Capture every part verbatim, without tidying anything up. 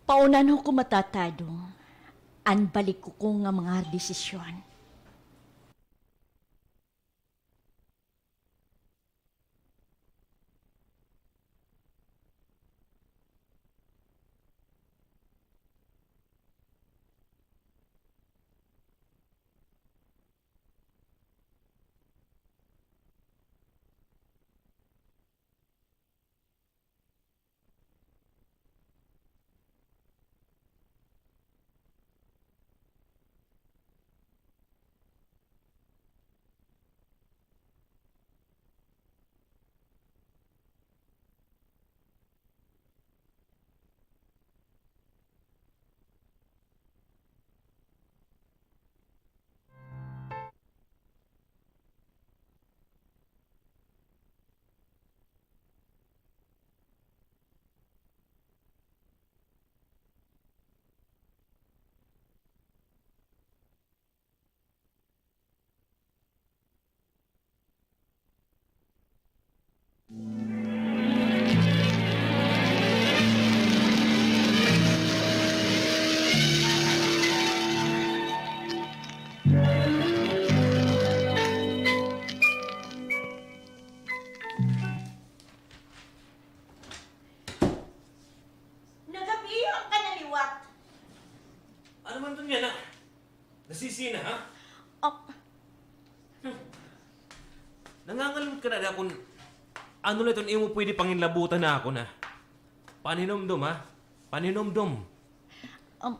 Paunanho ko matatado an balik ko nga mga desisyon. Nagab-ihan ka na liwat. Ano man iton yana? Nasisina, ha? Ah. Hmm. Nangangalimot ka na ada kon ano la iton imo pwede panginlabutan ha akon, ha? Panhinumdom, ha? Panhinumdom. Um,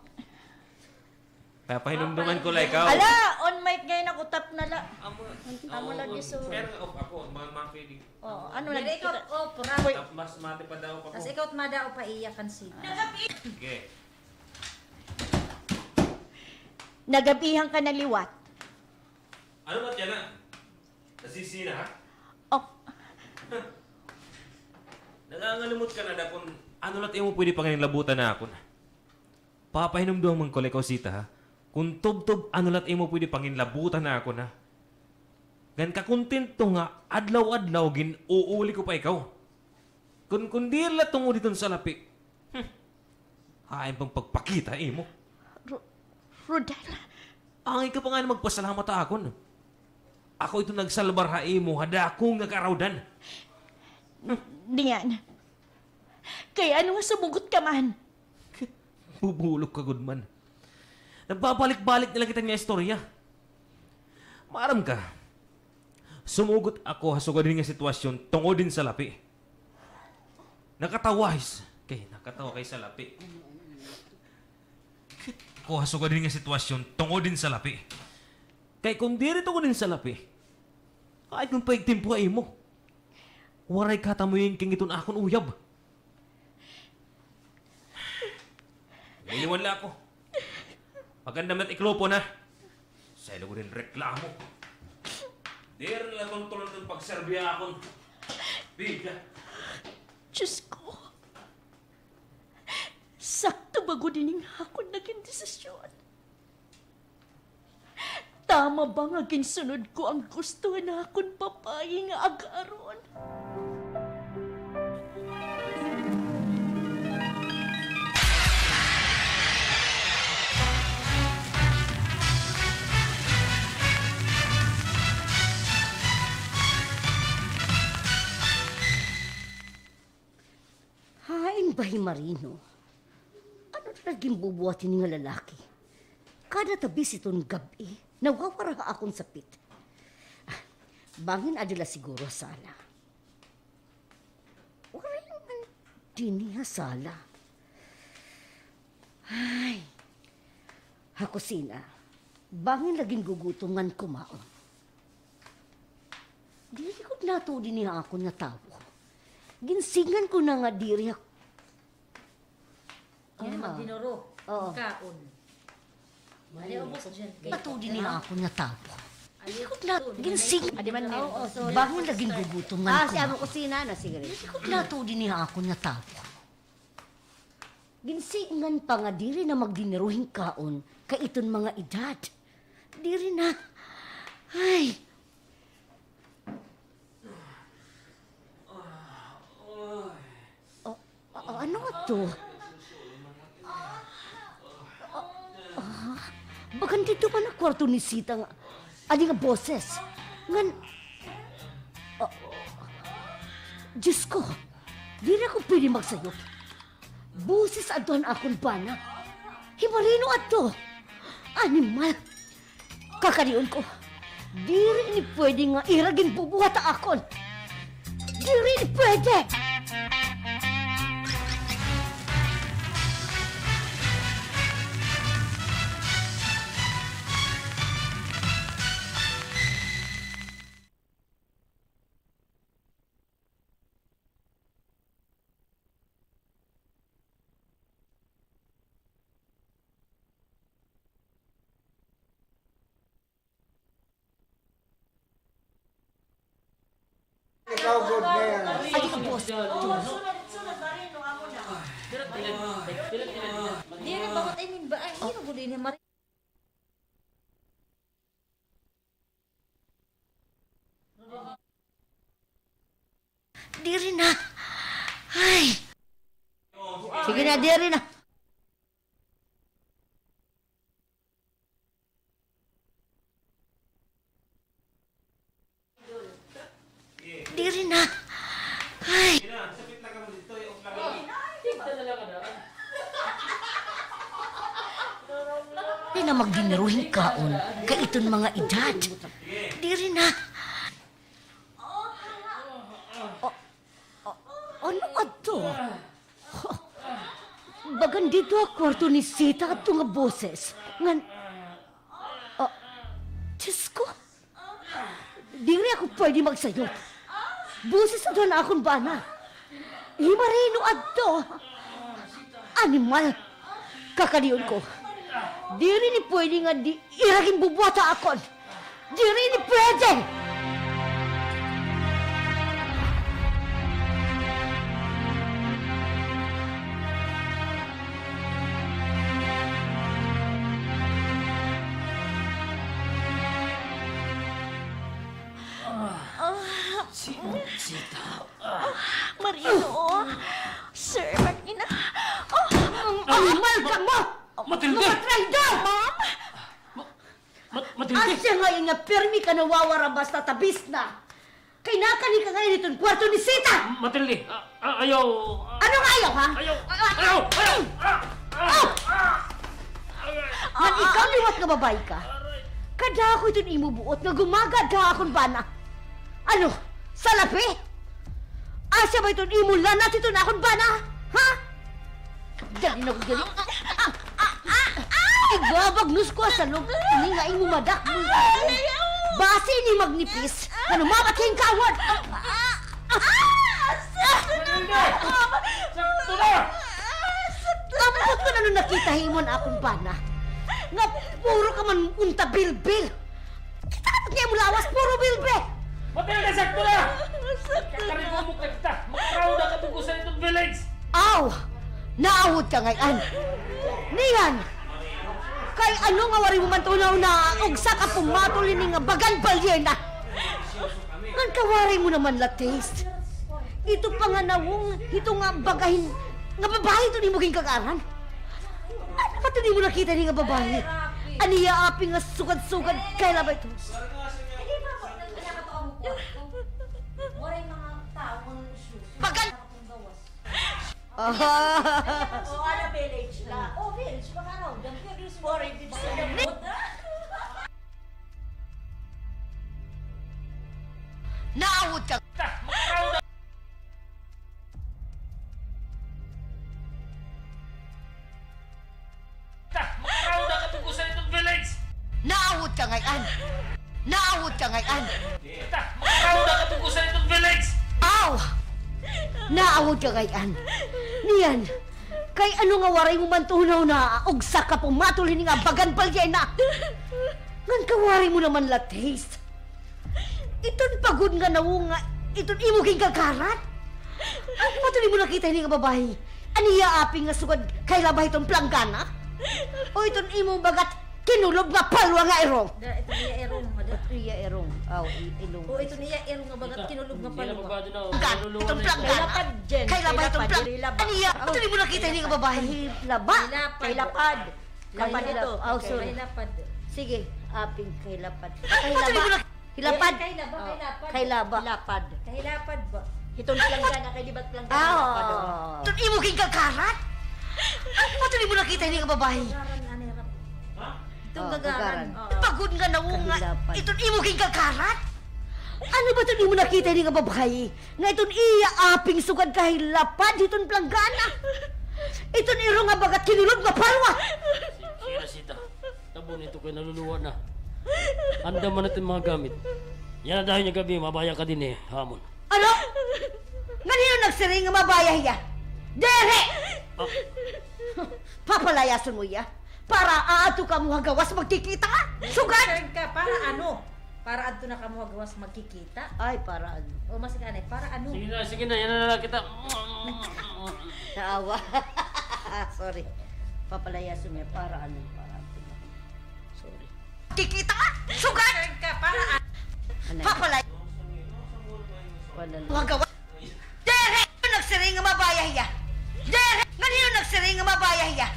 Papahinumdoman ko la ikaw. Hala, on mic ngay-an ako, tap na la. Amo, amo lagi, sorry. Pero off ako, mga, mga feeling. Oo, ano lagi kita? Off, off, off. Tap, mas mati pa daw pa ko. Tas ikaw, madaw pa iya kan si. Sige. Nagab-ihan ka na liwat. Ano ba yana? Nasisina, ha? Oh. Nangangalimot ka na ada kon ano la it imo pwede panginlabutan ha akon. Papahinumduman ko la ikaw, Sita, ha? Kon tubtob ano la it imo pwede panginlabutan ha akon, ha? Ngan kakontento nga adlaw-adlaw gin-uuli ko pa ikaw. Kon, kon diri la tungod hiton salapi. Hmm. Hain pang pagpakita imo. Ro-, Rodel. Angay ka pa ngani magpasalamat ha akon. Ako iton nagsalbar ha imo ha dako nga kaarawdan. Niyan. Kay ano nga sumugot ka man? Bubulok ka gud man. Nagbabalik-balik na la kita nga istorya. Maaram ka, sumugot ako ha sugad hini nga sitwasyon tungod hin salapi. Nakatawa, his-, kay nakatawa kay salapi. Ako ha sugad hini nga sitwasyon tungod hin salapi. Kay kon diri tungod hin salapi, hain kon paigtimpo ha imo. Waray katamuyin kang iton akon uyab. Niliwan la ako. Magandam na it iklopo na. Sa ilo ko din reklamo. Diri na la kontrol iton pagserbi ha akon bida. Diyos ko. Sakto ba gud ini nga akon nagin desisyon? Tama ba nga ginsunod ko an gusto han akon babaye nga ag-aron? Hain ba hi Marino? Ano na la ginbubuhat hini nga lalaki? Kada tabis hiton gab-i, nawawara ha akon sapit. Ah, bangin adi la siguro ha sala. Waray man dinhi ha sala. Ay. Ha kusina, bangin la gingugutom ngan kumaon. Diri gud natuod ini ha akon nga tawo. Ginsigngan ko na nga diri ha... Yan, ah, magdinuro. Oo. Kaon. Mali, ubos dyan. Natuod ini ha akon nga tawo. Diri gud na, ginsig-, adi man, oo, sorry. Bangin la gingugutom ngan kumaon. Ah, si amo kusina na, sige. Diri gud natuod ini ha akon nga tawo. Ginsigngan pa nga diri na magdinero hin kaon kay iton mga edad. Diri na. Ay. O, a-, ano ito? Bagan didto man ha kwarto ni Sita nga, adi nga boses. Ngan, ah, Diyos ko, diri ako pwede magsayop. Boses adto han akon bana. Himarino adto. Animal. Kakadion ko. Diri ini pwede nga ira ginbubuhat ha akon. Diri ini pwede! Ikaw, good na yan. Ay, di ko, boss. Diri ba ko tayo ba? Ay, hindi ko din mari- Diri na. Ay. Sige na, diri na. Diri na. Ay. Di na magdinero hin kaon kay iton mga edad. Diri na. O, o, ano adto? Bagan didto ha kwarto ni Sita adto nga boses. Ngan, ah, Diyos ko. Diri ako pwede magsayop. Boses adto han akon bana. Himarino adto. Animal. Kakadion ko. Diri ini pwede nga di ira ginbubuhat ha akon. Diri ini pwede! Ah, si Sita. Marino, Sir Marino. Oh, ang animal kamo! Matilde! Mga traidor! Ma'am! Ma-, Ma-, Matilde! Asya ngay-an nga pirmi ka nawawara basta tabis na. Kay nakani ka ngay-an hiton kwarto ni Sita! Matilde, a-, a-, ayaw, a-, Ano nga ayaw, ha? Ayaw! A-, a-, Ayaw! Ayaw! Ah! Ah! Ah! Ngan ikaw liwat nga babaye ka. Kadako iton imo buot nga gumagad ka ha akon bana. Ano? Salapi? Asya ba iton imo lanat hiton akon bana? Ha? Dali na ko, dali. Ah, ah, ah, ah! Igbabagnos ko ha salog ini nga imo madakmol. Basi ini magnipis, ano, mamatay hin kawad. Ah, ah, ah! Sakto na, ma'am! Sakto na! Sakto na! Ambot kon ano nakita ha imo han akon bana. Nga puro ka man unta bilbil. Kita ka nga imo lawas, puro bilbil. Matilde, sakto na! Sakto na! Kakarigumok na kita. Makaraw na katugusan iton village. Aw! Naawod ka ngay-an. Niyan! Kay ano nga waray mo man tuhon hunaa og saka pumatol hini nga bagan balyena? Ngan kawaray mo naman la taste. Ito pa nga nawong hito nga baga hin nga babaye iton imo ginkag-aran. Ano ba iton imo nakita hini nga babaye? An iya aping nga sugad-sugad kay labay iton. Bagan! O, ano, village la. O, village, makaraw. Foreign, naawod ka. Makaraw na katugusan iton village! Naawod ka ngay-an! Naawod ka ngay-an! Makaraw na katugusan iton village! Aw! Naawod ka ngay-an! Niyan, kay ano nga waray mo man tuhon hunaa og saka pumatol hini nga bagan balyena? Ngan kawaray mo naman la taste. Iton pa gud nga nawong nga iton imo ginkakarat? Ano ba iton imo nakita hini nga babaye? An iya aping nga sugad kay labay iton planggana? O iton imo bagat kinulob nga palwa nga irong? Da, iton iya irong, madam. Iton iya irong. Aw, i-, ilong. O iton iya irong nga bagat kinulob nga palwa. Iton planggana. Kay labay iton planggana. An iya, ano ba iton imo nakita hini nga babaye? Kay laba. Kay lapad. Lapad ito. Oh, sorry. Kahilapad. Sige, aping kahilapad. Kahilaba. Hilapad. Kahilaba, oh, kahilapad. Kahilaba. Hilapad. Kahilapad ba? Hiton planggana kay di ba planggana? Ah, oo. Hiton imo gingagaran? Ano ba hiton imo nakita hini nga babayi? Gagaran, ano, hirap. Hiton gagaran. Oo. Pagod nga nawong nga. Kahilapad. Hiton imo gingagaran? Ano ba hiton imo nakita hini nga babayi? Nga iton iya aping sugad kahilapad hiton planggana. Iton iro nga bagat kinulob nga palwa. Sige na, Sita. Tabon ito kay naluluwa na. Andam man iton mga gamit. Yana dayon nga gab-i, mabaya ka dinhi ha amon. Ano? Ngan hin-o nagsiring nga mabaya hiya? Diri! Ah. Papalayason mo hiya. Para aadto kamo ha gawas magkikita. Sugad! Nagsiring ka, para ano? Para adto na kamo ha gawas magkikita? Ay, para ano? O, mas kanay, para ano? Sige na, sige na, yana na la kita. Naawa. Sorry. Papalayason niya, para ano, para ano. Sorry. Kikita ka? Sugad! Ka, para ano? Anay. Papalay-, wala na. Mga gawa. Diri! Nagsiring nga mabaya hiya. Diri! Ngan hin-o nagsiring nga mabaya hiya?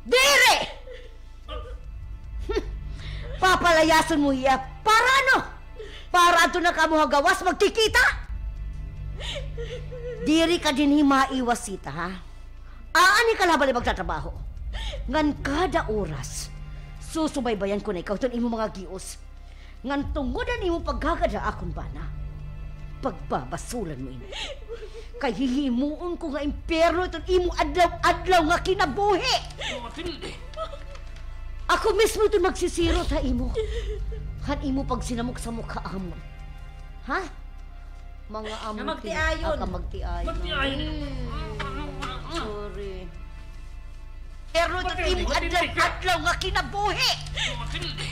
Diri! Papalayason mo hiya. Para ano? Para adto na kamo ha gawas magkikita? Diri ka dinhi maiwas, Sita, ha? Aanhi ka la ha balay magtatrabaho. Ngan kada oras, susubaybayan ko na ikaw hiton imo mga gios. Ngan tungod han imo paghagad ha akon bana, pagbabasulan mo ini. Kay hihimuon ko nga impyerno iton imo adlaw-adlaw nga kinabuhi. Matilde. Ako mismo iton magsisirot ha imo. Han imo pagsinamok-samok ha amon. Ha? Mga amon. Nga magtiayon. Ah, ka magtiayon. Magtiayon. Hmm. Sorry. Pero ito, Matilde, imo Matilde, adlaw-adlaw nga kinabuhi. Matilde.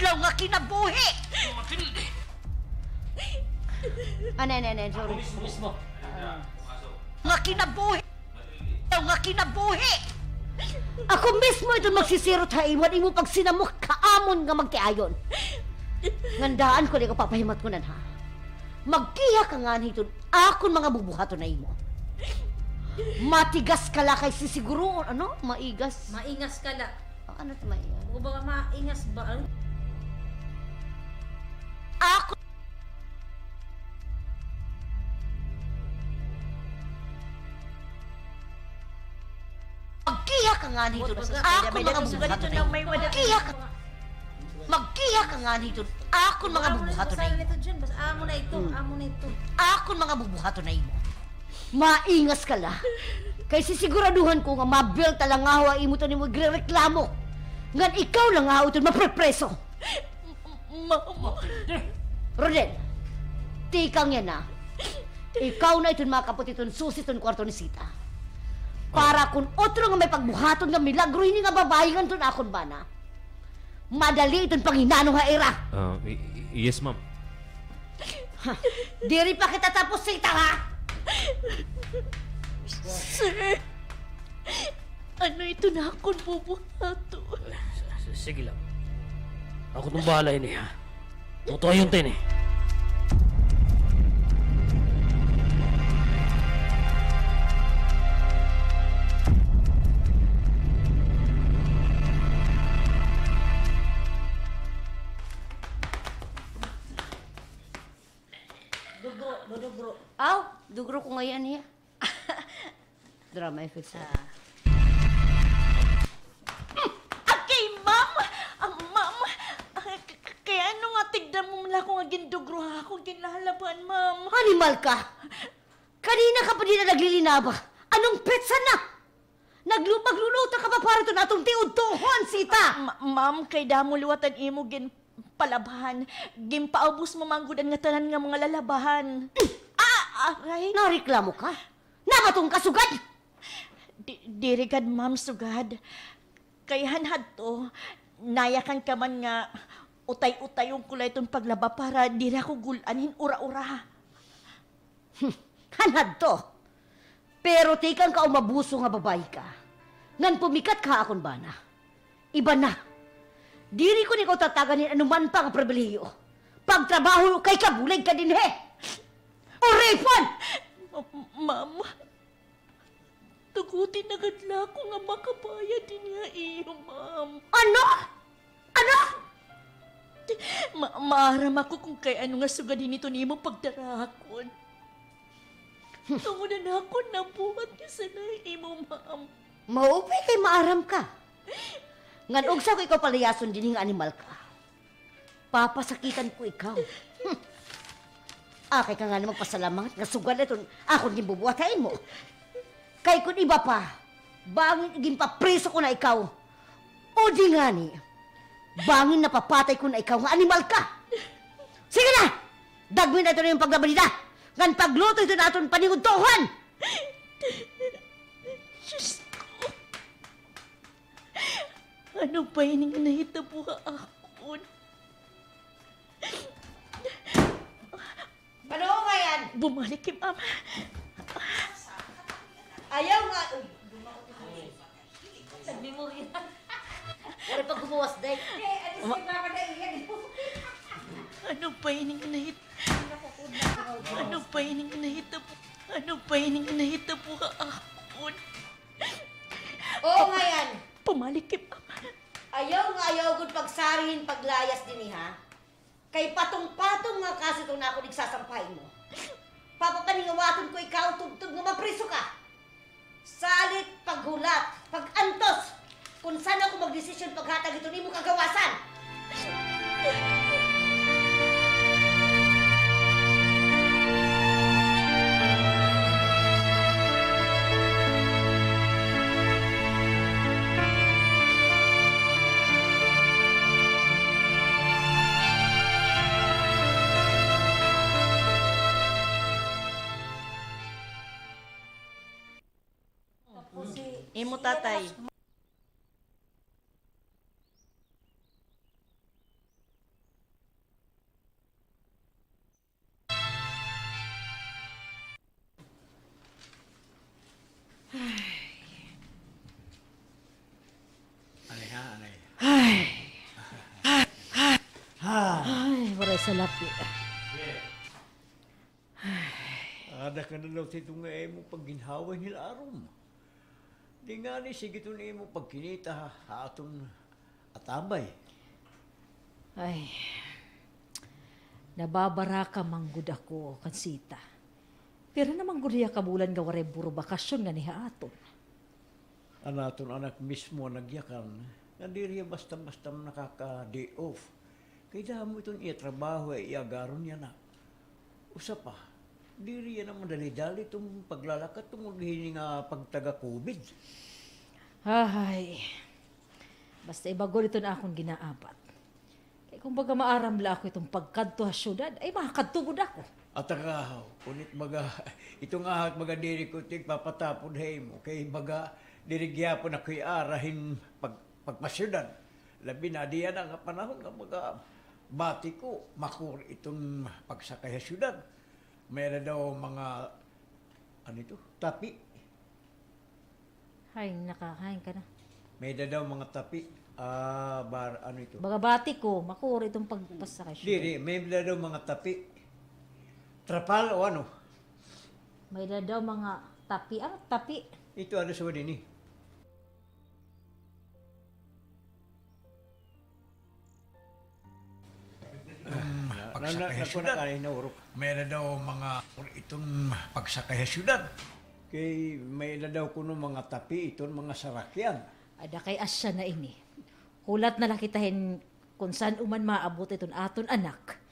Adlaw nga kinabuhi. Matilde. Ano, ano, ano, sorry. Ako mismo, mismo. Nga kinabuhi. Nga kinabuhi! Ako mismo iton magsisirot ha imo, han imo pagsinamok ha amon nga magtiayon. Ngan daan ko la ikaw papahimatngonan, ha? Maggiya ka nganhi hiton akon mga bubuhaton ha imo. Matigas ka la kay sisiguroon, ano? Maigas. Maingas ka la. Ano ito, maigas? O ba, maingas ba? Ako Maggiya ka nganhi hiton akon mga bubuhaton ha imo. Maggiya ka. Maggiya ka nganhi hiton akon mga bubuhaton ha imo. Basta amo na ito, amo na ito. Akon mga bubuhaton ha imo. Maingas ka la. Kay sisiguraduhan ko nga mabelta la ngahaw ha imo iton imo igrereklamo. Ngan ikaw la ngahaw iton maprepreso. Mama. Rodel, tikang yana. Ikaw na iton makapot hiton susi hiton kwarto ni Sita. Para kon otro nga may pagbuhaton nga milagro hini nga babayi nganhi hiton akon bana, madali iton panginano ha ira. Ah, y-, y-, yes, ma'am. Ha, diri pa kita tapos, Sita, ha? Sir, ano iton akon bubuhaton? S-, s-, sige lang. Ako iton bahala hini, ha? Tutuhayon ta ini. Dugro, dudugro. Aw, dugro ko ngay-an hiya. Drama effects. Ah. Hmm, okay, ma'am. Ah, ma'am, ah, k-, k-, kay ano nga tigda mo man la ako nga gindugro ha akon ginlalabhan, ma'am? Animal ka! Kanina ka pa dinhi naglilinaba. Anong petsa na? Naglu-, magluluto ka pa para iton aton tiudtohon, Sita! Ah, ma-, ma'am, kay damo liwat an imo ginpalabhan. Ginpaubos mo man gud an ngatanan nga mga lalabhan. Ah! Aray! Nareklamo ka? Nabaton ka sugad? Di-, diri gad, ma'am, sugad. Kay han hadto, nayakan ka man nga utay-utayon ko la iton paglaba para diri ako gul-an hin ura-ura. Hmm, han hadto. Pero tikang ka umabuso nga babayi ka, ngan pumikat ka ha akon bana. Iba na. Diri ko na ikaw tatagan hin anuman pa nga pribilehiyo. Pagtrabaho kay kabulig ka dinhi. Uripon! Ma-, ma'am. Suguti na gad la ako nga makabayad dinhi ha iyo, ma'am. Ano? Ano? Ma-, maaram ako kon kay ano nga sugad hini iton imo pagdarakon. Tungod han akon nabuhat nga sala ha imo, ma'am. Maupay kay maaram ka. Ngan ugsa ko ikaw palayason dinhi nga animal ka, papasakitan ko ikaw. Hmm. Akay ka ngani magpasalamat nga sugad la iton akon ginbubuhat ha imo. Kay kon iba pa, bangin iginpapriso ko na ikaw. O di ngani, bangin napapatay ko na ikaw nga animal ka. Sige na! Dagmi na iton imo paglabanida, ngan pagluto iton aton paningudtohan! Diyos ko! Ano ba ini nga nahitabo ha akon? Ano nga yan? Bumalik hi Mama. Ayaw nga. Uy, nagmemorya. Waray pa gumuwas, day. Ma- Ano ba ini nga nahit-, ano ba ini nga nahitabo? Ano ba ini nga nahitabo ha akon? Oo nga yan. Pumalik hi Mama. Ayaw nga ayaw gud pagsari hin paglayas dinhi, ha? Kay patong-patong nga kaso iton akon igsasampa ha imo. Papapaningawaton ko ikaw tubtob nga mapriso ka. Salit paghulat, pag-antos, kon san-o ako magdesisyon paghatag hiton imo kagawasan. Imo tatay. Anay ha, anay. Ay. Ay, waray salapi. Ada ka na daw sa ito nga imo pagginhawa hin arom. Di ngani sige iton imo pagkinita ha, ha aton atabay. Ay, nababaraka man gud ako kan Sita. Pira na man gud hiya ka bulan nga waray burobakasyon nganhi ha aton. An aton anak mismo an nagyakan nga diri hiya basta-basta nakaka-day off. Kay damo iton iya trabaho, iya agaron yana. Usa pa, diri yana madali-dali iton paglalakat tungod hini nga pagtaga-covid. Ay, basta iba gud iton akon ginaabat. Kay kon baga maaram la ako iton pagkadto ha syudad, ay makakadto gud ako. At saka, ngunit baga, iton ahak baga diri ko tigpapatapod ha imo, kay baga diri gihapon ako hiara hin pag-, pagpasyudad. Labi na di yana nga panahon nga baga bati ko, makuri iton pagsakay ha syudad. May-ada daw mga, ano ito, tapi. Hain na ka, hain ka na. May-ada daw mga tapi, ah, bar-, ano ito? Baga bati ko, makuri iton pagpasakay. Diri, may-ada daw mga tapi. Trapal o ano? May-ada daw mga tapi. Ano tapi? Ito, ano sa din eh? Pagsakay ha syudad. May-ada daw mga iton pagsakay ha syudad. Kay may-ada daw kuno mga tapi iton mga sarakyan. Ada kay asya na ini. Hulat na la kita hin kon san-o man maabot iton aton anak.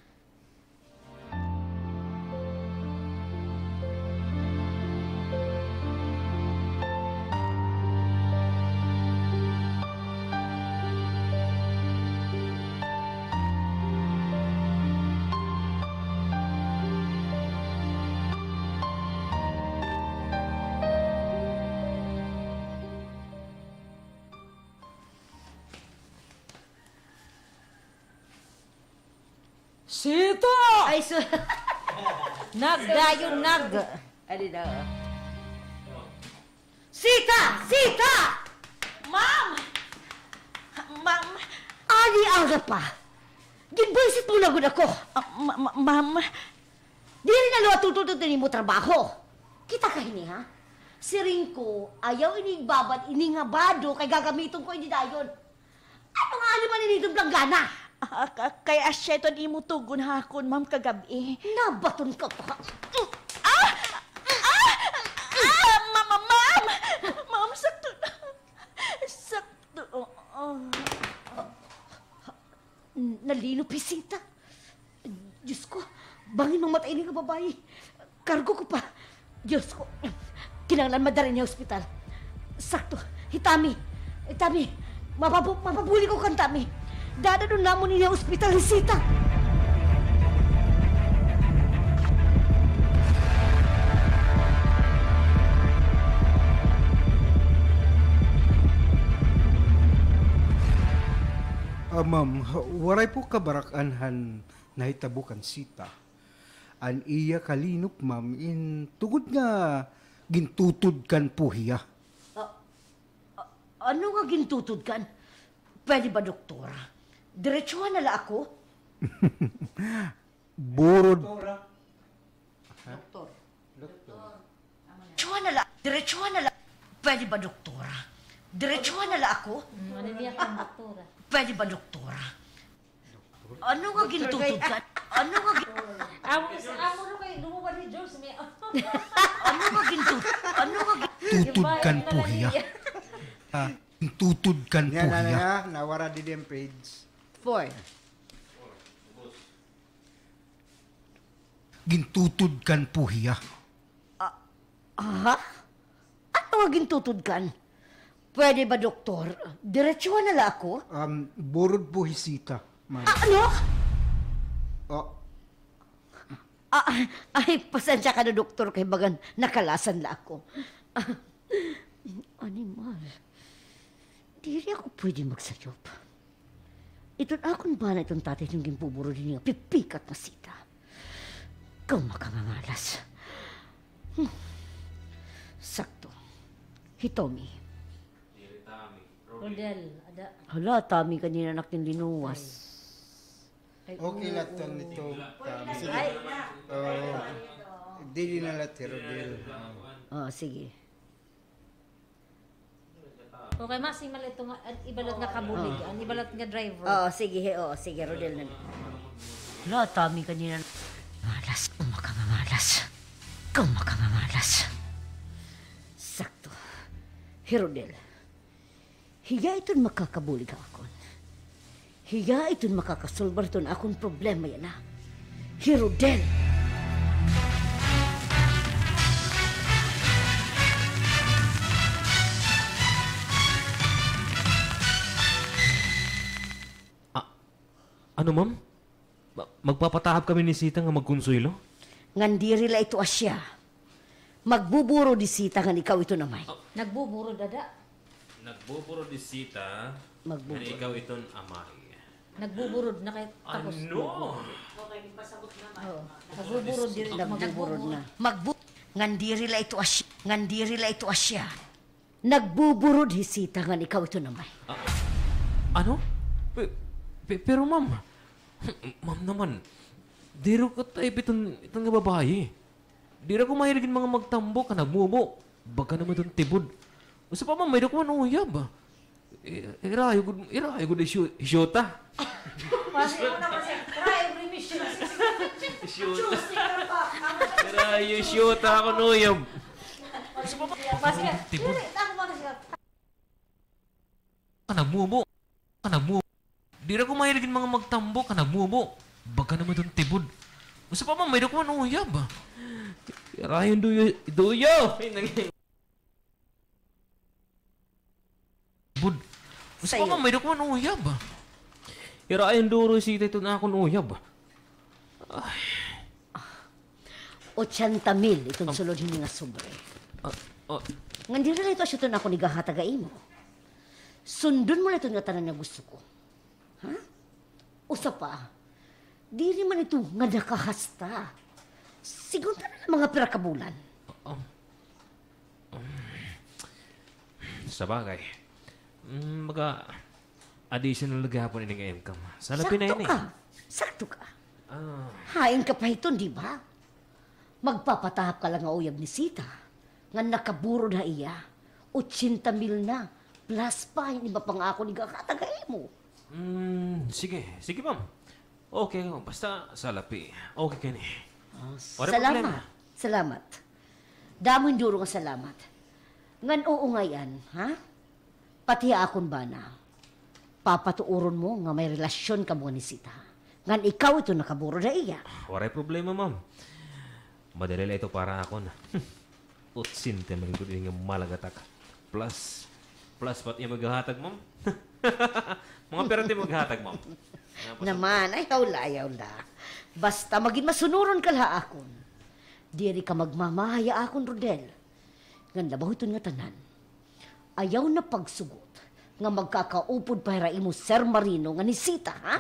Sita! Ay, su- Nag, dayon, nag. Adi daw. Sita! Sita! Ma'am! Ma'am! Ani aga pa? Gibwisit mo na gud ako. Ah, ma-, ma-, ma'am. Diri na liwat tutol-tutol imo trabaho. Kita ka hini, ha? Siring ko, ayaw ini igbabad ini nga bado kay gagamiton ko ini dayon. Ano nga animal ini iton planggana? Ah, ka-, kay asya iton imo tugon ha akon, ma'am, kagab-i. Nabaton ka pa. Ah! Ah! Ah! Ma'am, ma'am, ma'am! Ma'am, sakto na. Sakto. Oh, oh. Nalinop hi Sita. Diyos ko, bangin mamatay ini nga babaye. Kargo ko pa. Diyos ko, kinahanglan madara ini ha ospital. Sakto, hi Tommy. Hi Tommy, mapabu-, mapabulig ako kan Tommy. Dadad-on namon ini ha ospital hi Sita. Ah, ma'am, waray po kabarak-an han nahitabo kan Sita. An iya kalinop, ma'am, in tungod nga gintutod kan po hiya. Ah, ah, ano nga gintutod kan? Pwede ba, doktor? Diretsuhan na la ako? Burod. Doktora. Ha? Doktor. Doktor. Diretsuhan na la, diretsuhan na la. Pwede ba, doktor? Diretsuhan na la ako? Mm, ano niya kang doktora? Pwede ba, doktor? Ano nga gintutod kan? Ano nga gin- Amo, amo ro kay lumuwad ni Jules, may Ano nga gintut-, ano nga gin- Tutod kan po hiya. Ah, tutod kan po hiya. Yan na, nawara didi an page. Four. Gintutod kan po hiya. Ah, ha? Ano nga gintutod kan? Pwede ba, doktor? Diretsuhan na la ako? Um, burod po hi Sita, ma'am. Ah, ano? Oh. Ah, ay, pasensya ka na, doktor, kay bagan nakalasan la ako. Ah, animal. Diri ako pwede magsayop. Iton akon bana iton tatay iton ginbuburod hini nga pipikat nga Sita. Kaw makangangalas. Hmm. Sakto. Hi Tommy. Rodel, ada. Hala, Tommy, kanina na kin linuwas. Ay. Ay, okay la iton, Tommy. Sige. Ay. Oo. Diri na la hi Rodel. Oo, sige. Okay, masing mala ito nga, an iba la nga kabulig, an iba la nga driver. Oo, sige, he, oo, sige, Rodel na. Hala, Tommy, kanina. Malas, kaw makangangalas. Kaw makangangalas. Sakto. Hi Rodel. Hiya iton makakabulig ha akon. Hiya iton makakasolbar hiton akon problema yana. Hi Rodel. Ah, ano, ma'am? Ma-, magpapatahap kami ni Sita nga magkonsuwelo? Ngan diri la ito asya. Magbuburod hi Sita ngan ikaw iton amay. Nagbuburod, ada. Nagbuburod hi Sita ngan ikaw iton amay. Nagbuburod na kay tapos. Ano? Oo. Nagbuburod diri. Nagbuburod na. Magbu-, ngan diri la ito asya, ngan diri la ito asya. Nagbuburod hi Sita ngan ikaw iton amay. Ah, ano? Pe-, pe-, pero, ma'am, ma'am naman, diri ko ka-type iton, iton nga babaye. Diri ako mahilig hin mga magtambok, nagmubo. Baga naman iton tibod. Usa pa, ma'am, may-ada ko man uyab. I-, irayo gud, irayo gud hi Syu-, hi Syuta. Irayo hi Syuta akon uyab. Usa pa, ma'am, may-ada ko man uyab. Tibod. Ka nagmubo. Ka nagmubo. Diri ako mahilig hin mga magtambok, ka nagmubo. Baga naman iton tibod. Usa pa, ma'am, may-ada ko man uyab. Irayo hin duyo, duyo. Ay, nang-, bud. Usa pa, ma'am, may-ada ko man uyab. Irayo hin duro hi Sita iton akon uyab. Ay. Ochenta mil iton sulod hini nga sobre. Ah, ah. Ngan diri la ito asya iton akon igahatag ha imo. Sundon mo la iton ngatanan nga gusto ko. Ha? Usa pa, diri man ito nga nakahasta. Sigon ta na la mga pira ka bulan. Um, um, sabagay. Mm, maka-additional na gihapon ini nga income. Sa labi na ini. Sakto ka. Sakto ka. Ah. Hain ka pa hiton, di ba? Magpapatahap ka la nga uyab ni Sita. Ngan nakaburod ha iya, otsenta mil na, plus pa hin iba pa nga akon igahatag ha imo. Hmm, sige, sige, ma'am. Okay, basta salapi. Okay kini. Ah, waray problema. Salamat. Salamat. Damo hin duro nga salamat. Ngan oo ngay-an, ha? Pati ha akon bana, papatuoron mo nga may relasyon kamo ni Sita, ha? Ngan ikaw ito nakaburod ha iya. Waray problema, ma'am. Madali la ito para akon. Otsenta mil gud ini nga malagatak. Plus, plus pa it iya maghahatag, ma'am. Mga pira it iya maghahatag, ma'am? Naman, ayaw la, ayaw la. Basta magin masunuron ka la ha akon. Diri ka magmamahay ha akon, Rodel. Ngan labaw hiton ngatanan, ayaw na pagsugot nga magkakaupod pa hira imo Sir Marino ngan hi Sita, ha?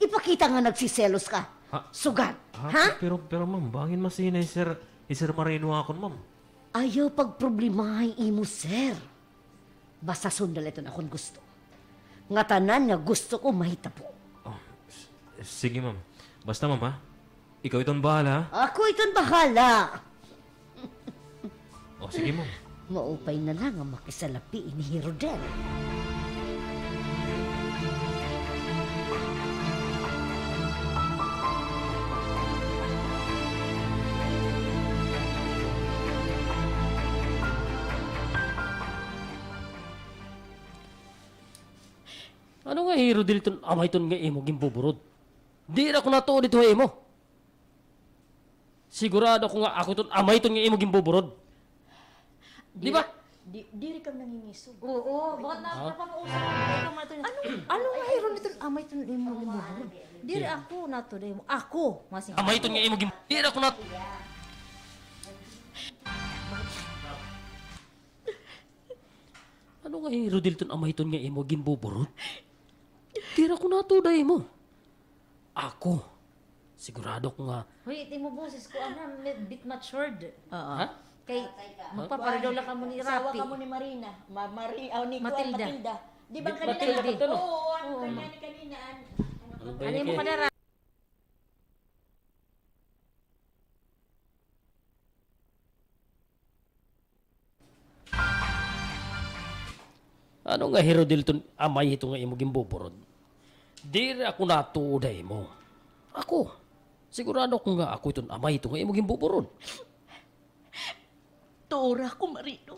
Ipakita nga nagsiselos ka. Ha? Sugad, ha? Pero, pero, ma'am, bangin masinay Sir, hi Sir Marino ha akon, ma'am. Ayaw pagproblemahi imo Sir. Basta sunda la iton akon gusto. Ngatanan nga gusto ko mahitabo. Oh, s-, sige, ma'am. Basta, ma'am, ha? Ikaw iton bahala, ha? Ako iton bahala. O, sige, ma'am. Maupay na la nga makisalapi ini hi Rodel. Ano nga hi Rodel iton ama iton nga imo ginbuburod? Diri ako natuod ito ha imo. Sigurado ako nga ako iton ama iton nga imo ginbuburod. Di ba? Diri, di, diri ka nangingisog. Oo, bakit na, napapausap ka? Ano, ano nga hi Rodel iton ama iton imo ginbuburod? Diri ako natuod ha imo. Ako, masing ama iton nga imo gin-, diri ako nat- Ano nga hi Rodel iton ama iton nga imo ginbuburod? Diri ako natuod ha imo. Ako. Sigurado ko nga. Hoy, it imo boses ko, ano, bit matured. Oo. Ha? Kay, magpapareho la kamo ni Rafi. Asawa kamo ni Marina. Ma-, Mari-, aw, ni kuan, Matilda. Matilda. Di ba kanina? Matilda. Oo, ano kanina, kanina, an-, ano ba? Ano imo kadara? Ano nga hi Rodel iton amay hito nga imo ginbuburod? Diri ako natuod ha imo. Ako, sigurado ako nga ako iton amay hito nga imo ginbuburod. Tuora ako, Marino.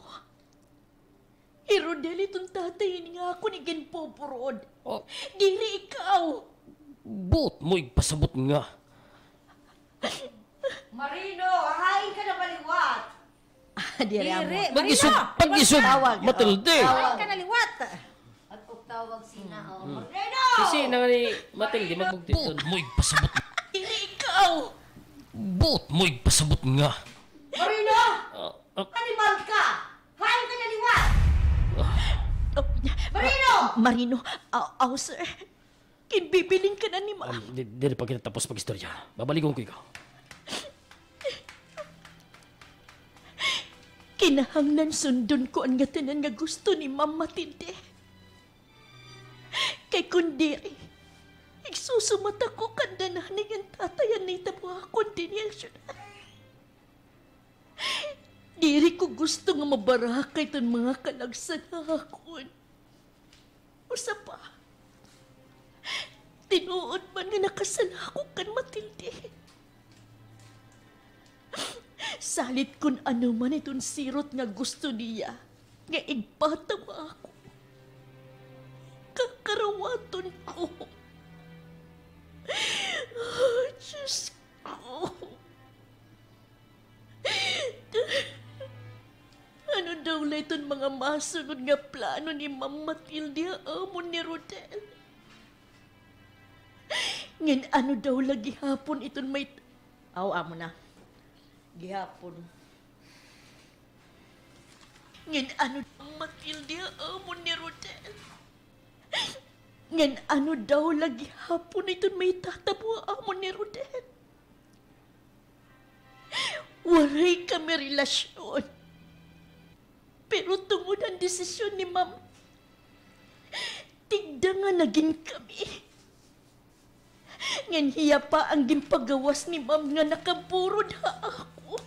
Hi Rodel iton tatay ini nga akon iginbuburod. Oh. Diri ikaw. Buot mo igpasabot nga. Marino, hain ka na ba liwat? Ah, diri, amo. Diri, Marino. Mag-isog, mag-isog, Matilde. Tawag. Hain ka na liwat. At og tawag sina, oh, Marino! Si Sina nga ni Matilde, magbugti iton. Buot mo igpasabot. Diri ikaw. Buot mo igpasabot nga. Marino! Ah, ah. Animal ka! Hain ka na liwat! Ah. Marino! Marino, aw, aw, sir. Ginbibilin ka na ni Ma'am. Um, di-, diri pa kita tapos pag-istorya. Babaligon ko ikaw. Kinahanglan sundon ko an ngatanan nga gusto ni Ma'am Matilde. Kay kon diri, igsusumat ako kanda Nanay ngan Tatay an nahitabo ha akon dinhi ha syudad. Diri ko gusto nga mabaraka iton mga kalagsan ha akon. Usa pa, tinuod man nga nakasala ako kan Matilde. Salit kon ano man iton sirot nga gusto niya nga igpatawa ako, kakarawaton ko. Ay, Diyos ko. Ano daw la iton mga masunod nga plano ni Ma'am Matilde ha amon ni Rodel? Ngan ano daw la gihapon iton may t-, aw, amo na. Gihapon. Ngan ano, Matilde, ha amon ni Rodel? Ngan ano daw la gihapon iton may tatabo ha amon ni Rodel? Waray kami relasyon. Pero tungod han desisyon ni Ma'am, tigda nga nagin kami. Ngan hiya pa an ginpagawas ni Ma'am nga nakaburod ha akon.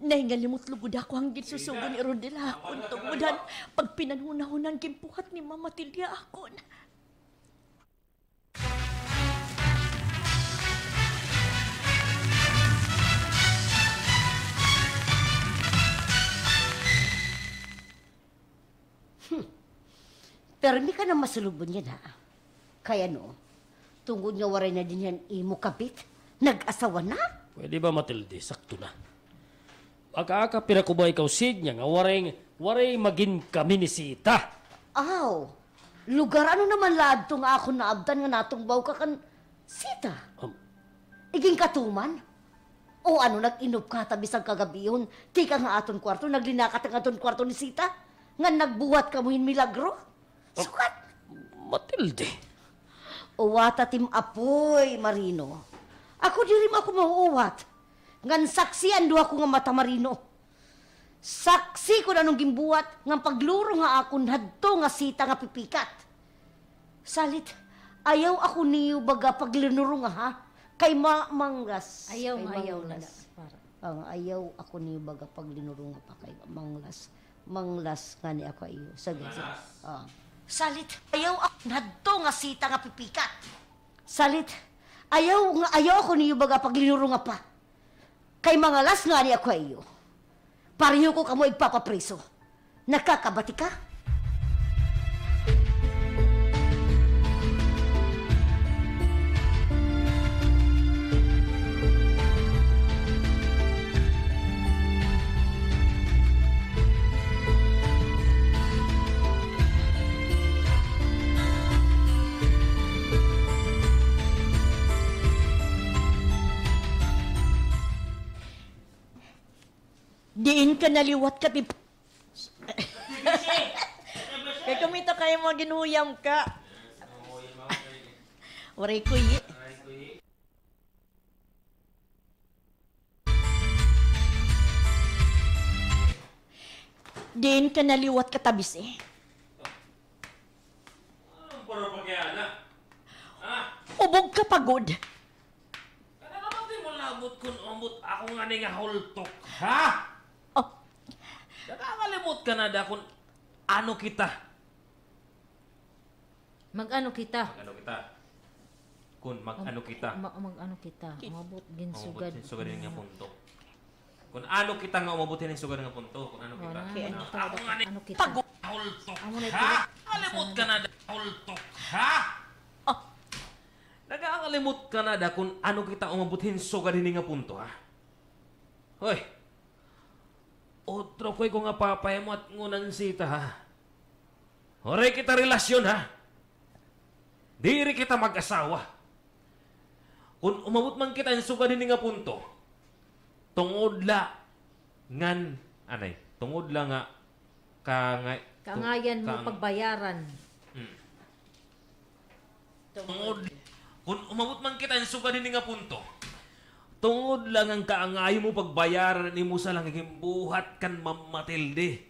Nahingalimot lugod ako han ginsusugo ni Rodel ha akon tungod han pagpinanhunahunan ginbuhat ni Mama Tilde ha akon. Hmm. Pirmi ka na masulubon yana, ha? Kay ano, tungod nga waray na dinhi an imo kabit, nag-asawa na? Pwede ba, Matilde? Sakto na. Makakapira ko ba ikaw sidya nga waray, waray magin kami ni Sita? Aw, lugar ano naman la adto nga akon naabtan nga natungbaw ka kan Sita? Um, Igin katuman? O ano, nag-inop ka ta bisan kagabihon, tikang ha aton kwarto, naglinakat ka ngadton kwarto ni Sita, ngan nagbuhat kamo hin milagro? Sukat! Matilde. Uwata tim apoy, Marino. Ako diri man ako mauuwat. Ngan saksi an duha ko nga mata, Marino. Saksi kon ano an ginbuhat ngan paglurong ha akon hadto nga Sita nga pipikat. Salit, ayaw ako niyo baga paglinurunga, ha? Kay ma-, manglas. Ayaw nga, ayaw nga. Para. Ang ayaw ako niyo baga paglinurunga pa kay manglas. Manglas ngani ako ha iyo. Sige, sige. Manglas? Ah. Salit, ayaw ako hadto nga Sita nga pipikat. Salit, ayaw nga, ayaw ako niyo baga paglinurunga pa. Kay mangalas ngani ako ha iyo. Pareho ko kamo igpapapriso. Nakakabati ka? Diin ka na liwat ka, tip-, kay kumita kay mga ginhuyam ka. Waray kuyi. Diin ka na liwat ka, Tabis, eh. Ano para pakiana? Ha? Ubog ka pa gud. Ano naman di mo labot kun umabot ako ngani nga hultok, ha? Oh. Nakakalimot ka na da kun ano kita. Mag-ano kita? Mag-ano kita? Kun mag-ano kita? Ma-, mag-ano kita? Umabot gin sugad. Umabot gin sugad nga punto. Kun ano kita nga umabot hini sugad nga punto? Kun ano kita? Kun ano kita? Ako ngani, ano kita? Hultok. Amo na ito. Ha? Nakalimot ka na da, hultok. Ha? Oh. Nakakalimot ka na da kun ano kita umabot hin sugad hini nga punto, ha? Hoy. Otro koy ko nga papahimo at ngunang Sita, ha? Waray kita relasyon, ha? Diri kita mag-asawa. Kun umabot man kita hin sugad hini nga punto, tungod la ngan, anay, tungod la nga kangay-, kaangayan mo pagbayaran. Hmm. Tungod, kun umabot man kita hin sugad hini nga punto, tungod la ngan kaangayan mo pagbayaran an imo sala nga ginbuhat kan Ma'am Matilde.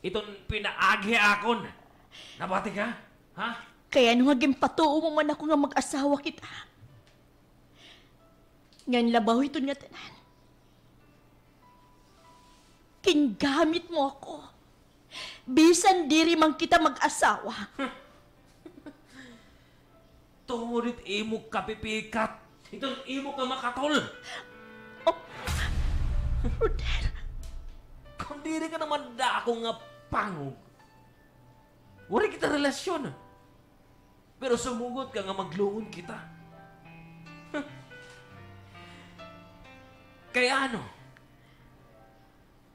Iton pinaagi ha akon. Nabati ka? Ha? Kay ano nga ginpatuo mo man ako nga mag-asawa kita? Ngan labaw hiton nga tanan, gingamit mo ako. Bisan diri man kita mag-asawa. Tungod hit imo kapipikat, hiton imo kamakatol. Oh, Rodel. Kon diri ka naman dako nga pangog, waray kita relasyon. Pero sumugot ka nga maglungon kita. Kay ano?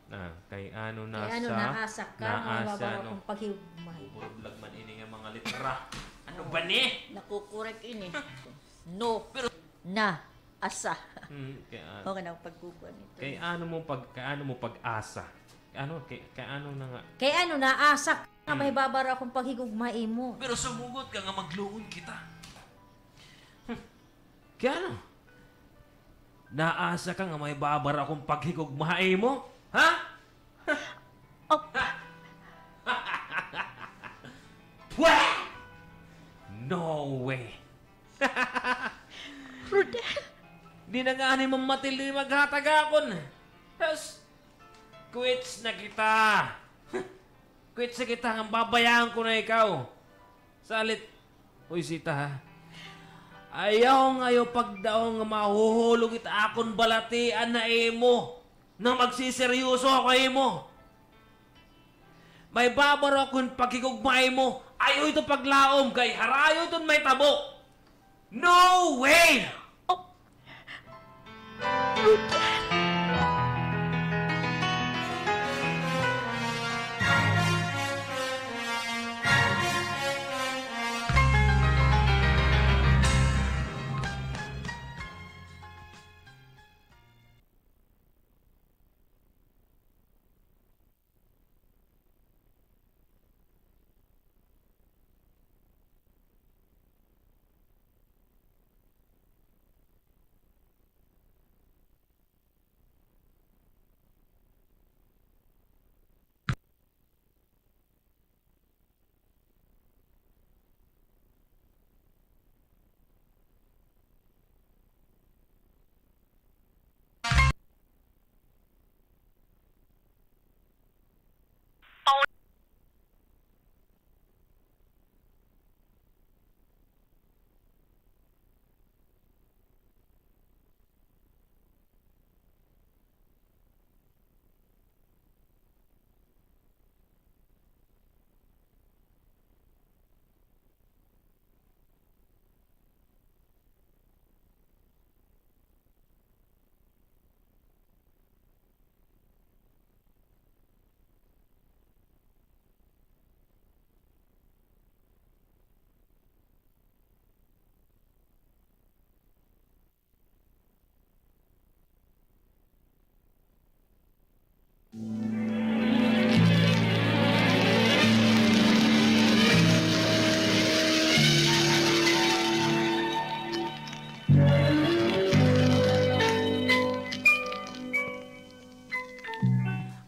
Ah, kay ano, kay ano naasa, naasa ka nga mababara akon paghigugmahay? Buburublag man ini nga mga litra. Ano ba ni? Nakukurek ini. No. Pero na. Asa. Hmm, kay ano? Okay na, pagkukuan ito. Kay ano mo pag-, kay ano mo pag-asa? Ano, kay, kay ano na nga? Kay ano, naasa ka nga mahibabara akon paghigugma ha imo? Pero sumugot ka nga maglungon kita. Hmm. Kay ano? Naasa ka nga mahibabara akon paghigugma ha imo? Ha? Oh. Pweh! No way. Rodel. Di na ngani Ma'am Matilde maghatag ha akon. Tas, quits na kita. Quits na kita, ngan babayaan ko na ikaw. Salit, uy, Sita, ha? Ayaw nga ayaw pagdaon nga mahuhulog it akon balatian ha imo. Nga magsiseryoso ako ha imo. May babaro ako hin paghigugma ha imo. Ayaw ito paglaom kay harayo iton mahitabo. No way! Oh.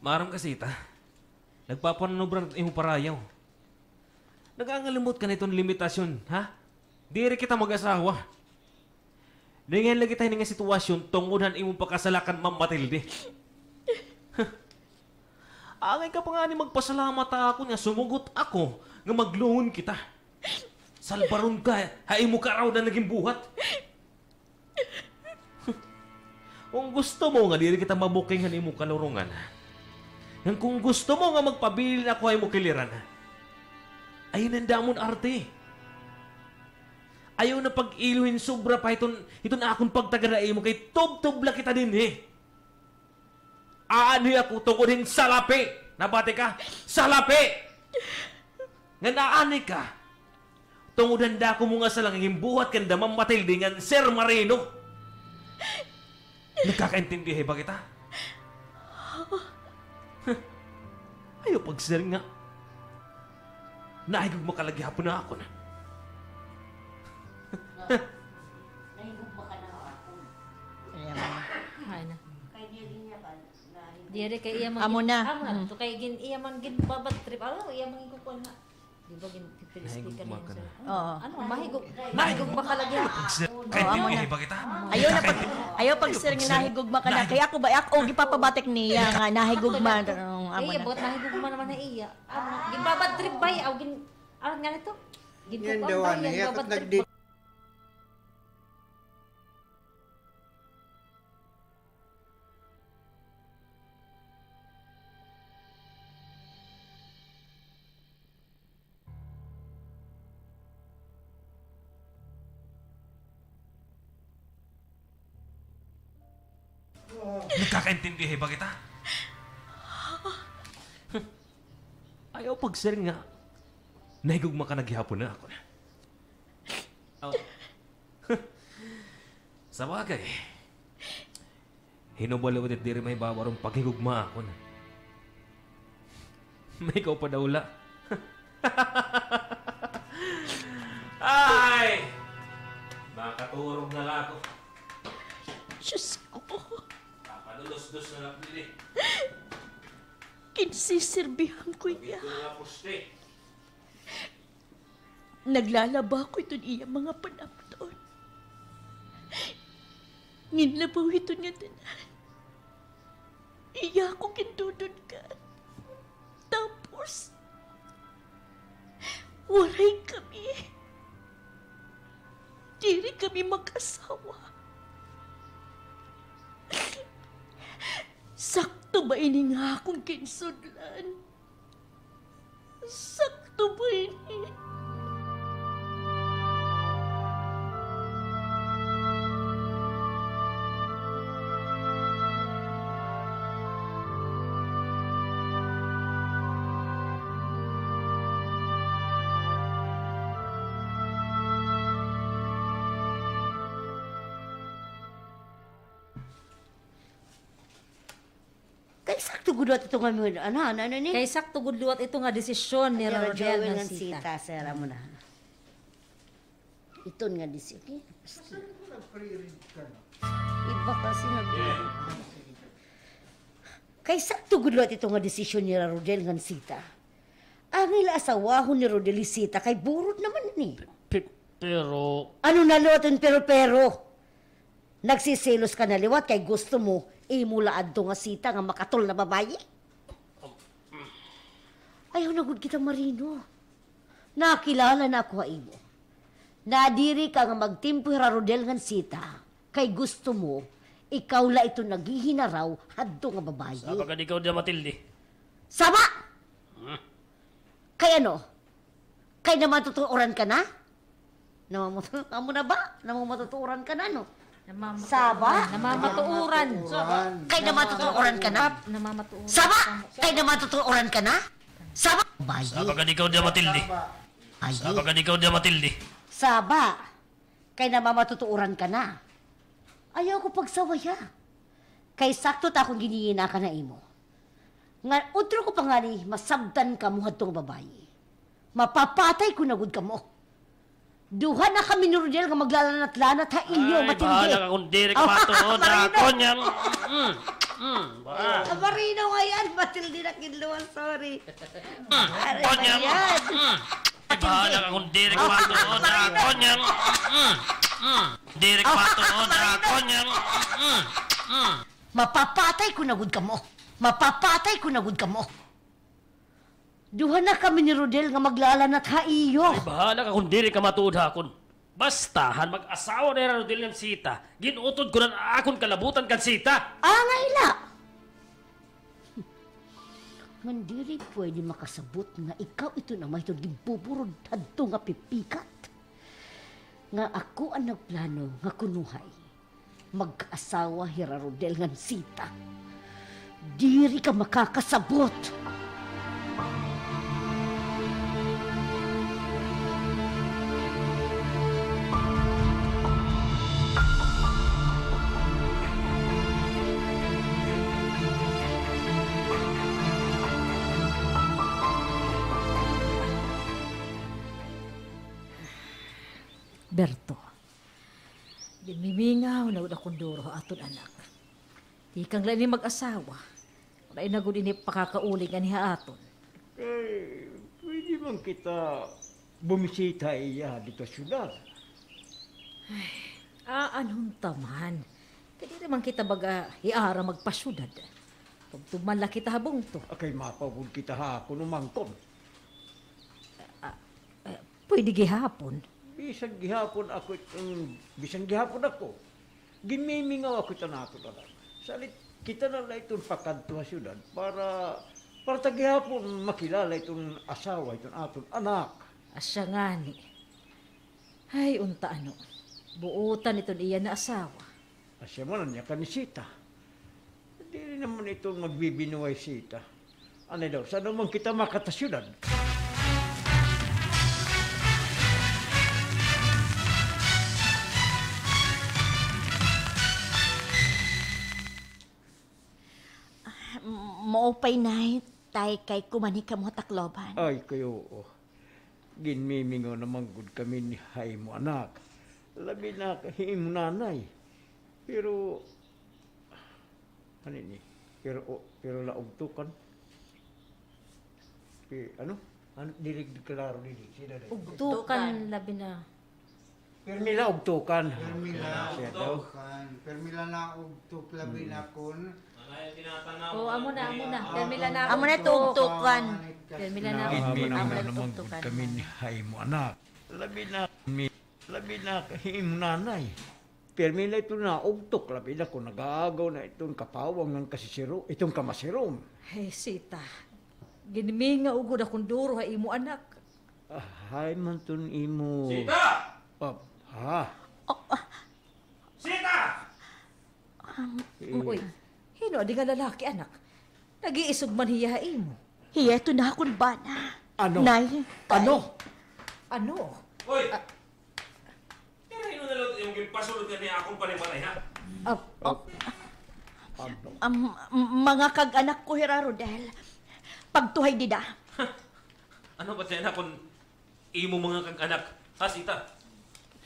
Maaram ka, Sita. Nagpapananubra na it imo parayaw. Nagangalimot ka na hiton limitasyon, ha? Diri kita mag-asawa. Nangin la kita hini nga sitwasyon tungod han imo pakasala kan Ma'am Matilde. Angay ka pa ngani magpasalamat ha akon nga sumugot ako nga magluhon kita. Salbaron ka ha imo karahudan nga ginbuhat. Kon gusto mo nga diri kita mabuking han imo kalurongan, ngan kon gusto mo nga magpabilin ako ha imo kiliran, ayaw na hin damo hin arte. Ayaw na pag-ilo hin sobra pa hiton, hiton akon pagtagad ha imo kay tubtob la kita dinhi. Aanhi ako tungod hin salapi. Nabati ka? Salapi! Ngan aanhi ka tungod han dako mo nga sala nga ginbuhat kanda Ma'am Matilde ngan Sir Marino. Nagkakaintindihi ba kita? Ayaw pag-sir nga nahigugma ka la gihapon ha akon. Nahigugma ka na ha akon. Ay na. Diri kay iya man. Amo na. Amo na. Mm. To kay gin-, iya man ginbabad trip. Alam mo, iya man ginkukuan na. Di ba gin-, nahigugma ka na. Oo. Ano, mahigug-, nahigugma ka la gihapon. Ayaw na pag-, ayaw pag-sir nga nahigugma ka na. Kay ako ba, ako, gipapabatik niya nga nahigugma. Amo na. Iya, buhat nahigugma naman na iya. Amo na. Ginbabad trip ba iya? Aw, gin-, ano nga nito? Ginkukuan ba iya? Ginbabad trip ba? Nagkakaintindihi ba kita? Ayaw pag-sir nga nahigugma ka na gihapon ha akon. Aw. Sa bagay, hinubalo it diri mahibabaro nga paghigugma ha akon. May ikaw pa daw la. Ay! Makaturog na la ako. Diyos ko. Papalulusdos na la diri. Kinsisirbihan ko iya. Ito nga poste. Naglalaba ko iton iya mga panapton. Nginlabaw iton ngatanan. Iya ko gindududkan. Tapos, waray kami. Diri kami mag-asawa. Sakto ba ini nga akon ginsudlan? Sakto ba ini? Kay sakto gud liwat ito nga, ano, ano, ano ni? Kay sakto gud liwat ito nga desisyon ni Rara Joel ngan Sita. Sir, amo na. Iton nga desisyon, okay? Iba kasi nag- Kay sakto gud liwat ito nga desisyon ni Rara Rodel ngan Sita. Angay la asawahon ni Rodel hi Sita kay burod naman ini. Pe-, pero... Ano na liwat an pero-pero? Nagseselos ka na liwat kay gusto mo, imo la adto nga Sita nga makatol na babaye? Ayaw na gud kita marino. Nakilala na ako ha imo. Nadiri ka nga magtimpo hi Rara Rodel ngan Sita, kay gusto mo, ikaw la ito naghihinaraw hadto nga babaye. Saba gad ikaw diya, Matilde. Saba! Hmm. Kay ano? Kay namatutuoran ka na? Namamatu-, amo na ba? Namamatutuoran ka na, no? Namamatuoran. Saba? Namamatuoran. Kay namatutuoran ka na? Namamatuoran. Saba? Kay namatutuoran ka na? Saba? Baye. Saba gad ikaw diya, Matilde. Baye. Saba gad ikaw diya, Matilde. Saba. Kay namamatutuoran ka na. Ayaw ko pagsawaya. Kay sakto ta akon gininginaka na imo. Nga utro ko pa ngani masabtan kamo hadto nga babaye. Mapapatay ko na gud kamo. Duha na kami ni Rodel nga maglalanat-lanat ha iyo, Matilde. Ay, bahala ka kung diri ka matuod ha akon yan. Mm, mm, ba? Ah, marino nga yan, Matilde, nakidluwas, sorry. Aray, ayan. Ay, bahala ka kung diri ka matuod ha akon yan. Mm, mm. Diri ka matuod ha akon yan. Mm, mm. Mapapatay ko na gud kamo. Mapapatay ko na gud kamo. Duha na kami ni Rodel nga maglalanat ha iyo. Ay, bahala ka kung diri ka matuod ha akon. Basta, han mag-asawa na hi Rodel ngan Sita, gin-utod ko na an akon kalabutan kan Sita. Angay la. Ngan diri pwede makasabot nga ikaw ito na may ito ginbuburod hadto nga pipikat. Nga ako an nagplano nga kunuhay. Magkaasawa hira Rodel ngan Sita. Diri ka makakasabot. Berto, ginmimingaw na gud akon duro ha aton anak. Tikang la ini mag-asawa, waray na gud ini pakakauli nganhi ha aton. Eh, pwede man kita bumisita ha iya didto ha syudad. Ay, aanhon ta man. Kay diri man kita baga hiara magpasyudad. Tubtob man la kita ha bungto. Kay mapa gud kita ha akon umangkon. Ah, ah, pwede gihapon. Bisan gihapon ako, mm, bisan gihapon ako. Ginmimingaw ako ito nato na lang. Salit, kita na la iton pakadto ha syudad para, para ta gihapon makilala iton asawa, iton aton anak. Asya ngani. Ay, unta ano, buotan iton iya na asawa. Asya man an iya kan Sita. Diri naman iton magbibinuhay Sita. Anay daw, san-o man kita makadto ha syudad? Ah, m-, maupay, Nay, tay kay kumanhi kamo ha Tacloban. Ay, kay oo. Ginmimingaw naman gud kami ni ha imo anak. Labi na hi imo nanay. Pero, ano ini? Pero, o, pero la ugtukan. Pi-, ano? Ano, diri klaro diri. Sila diri. Ugtukan, labi na. Pirmi la ugtukan. Pirmi la ugtukan. Pirmi la na ugtok labi na kon Oh, amo na, amo na. Pirmi la na. Amo na, tugtukan. Pirmi la na. Amo na, amo na, tugtukan. Kami ni ha imo anak. Labi na, mi, labi na ka imo nanay. Pirmi na ito na ugtok, labi na kon nag-aagaw na iton kapawang ngan kasisiro, iton kamasirom. Ay, Sita. Ginmingaw gud akon duro ha imo anak. Ah, hay man ton imo. Sita! Ah, ha? Oh, ah. Sita! Um, eh. Uy, hin-o adi nga lalaki, anak? Nag-iisog man hiya ha imo. Hiya ito na akon bana. Ano? Nay. Ano? Ano? Uy! Ah. Pero hin-o na la ito imo ginpasulod nganhi ha akon panimalay, ha? Ah, ah. Ano? Um, mga kag-anak ko hira, Rodel. Pagtuhay dida. Ano ba tiyan akon imo mga kag-anak, ha, Sita?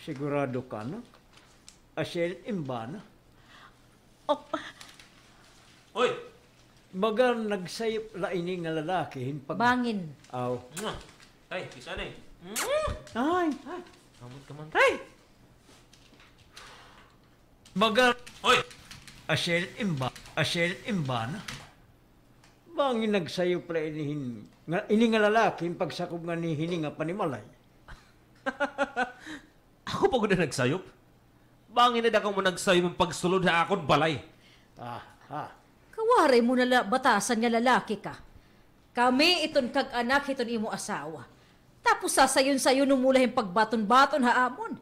Sigurado ka, anak? Asya in bana? Oh. Hoy! Baga nagsayop la ini nga lalaki hin pag- Bangin. Aw. Mwah! Ay, isa na eh. Ay! Ay! Kamot ka man. Ay! Baga- Hoy! Asya in ba-, asya in bana? Bangin nagsayop la ini hin-, nga, ini nga lalaki hin pagsakob nganhi hini nga panimalay. Ako pa gud an nagsayop? Bangin ada kamo nagsayop hin pagsulod ha akon balay. Ah, ha. Kawaray mo na la batasan nga lalaki ka. Kami iton kag-anak hiton imo asawa. Tapos sasayon-sayonon mo la hin pagbaton-baton ha amon.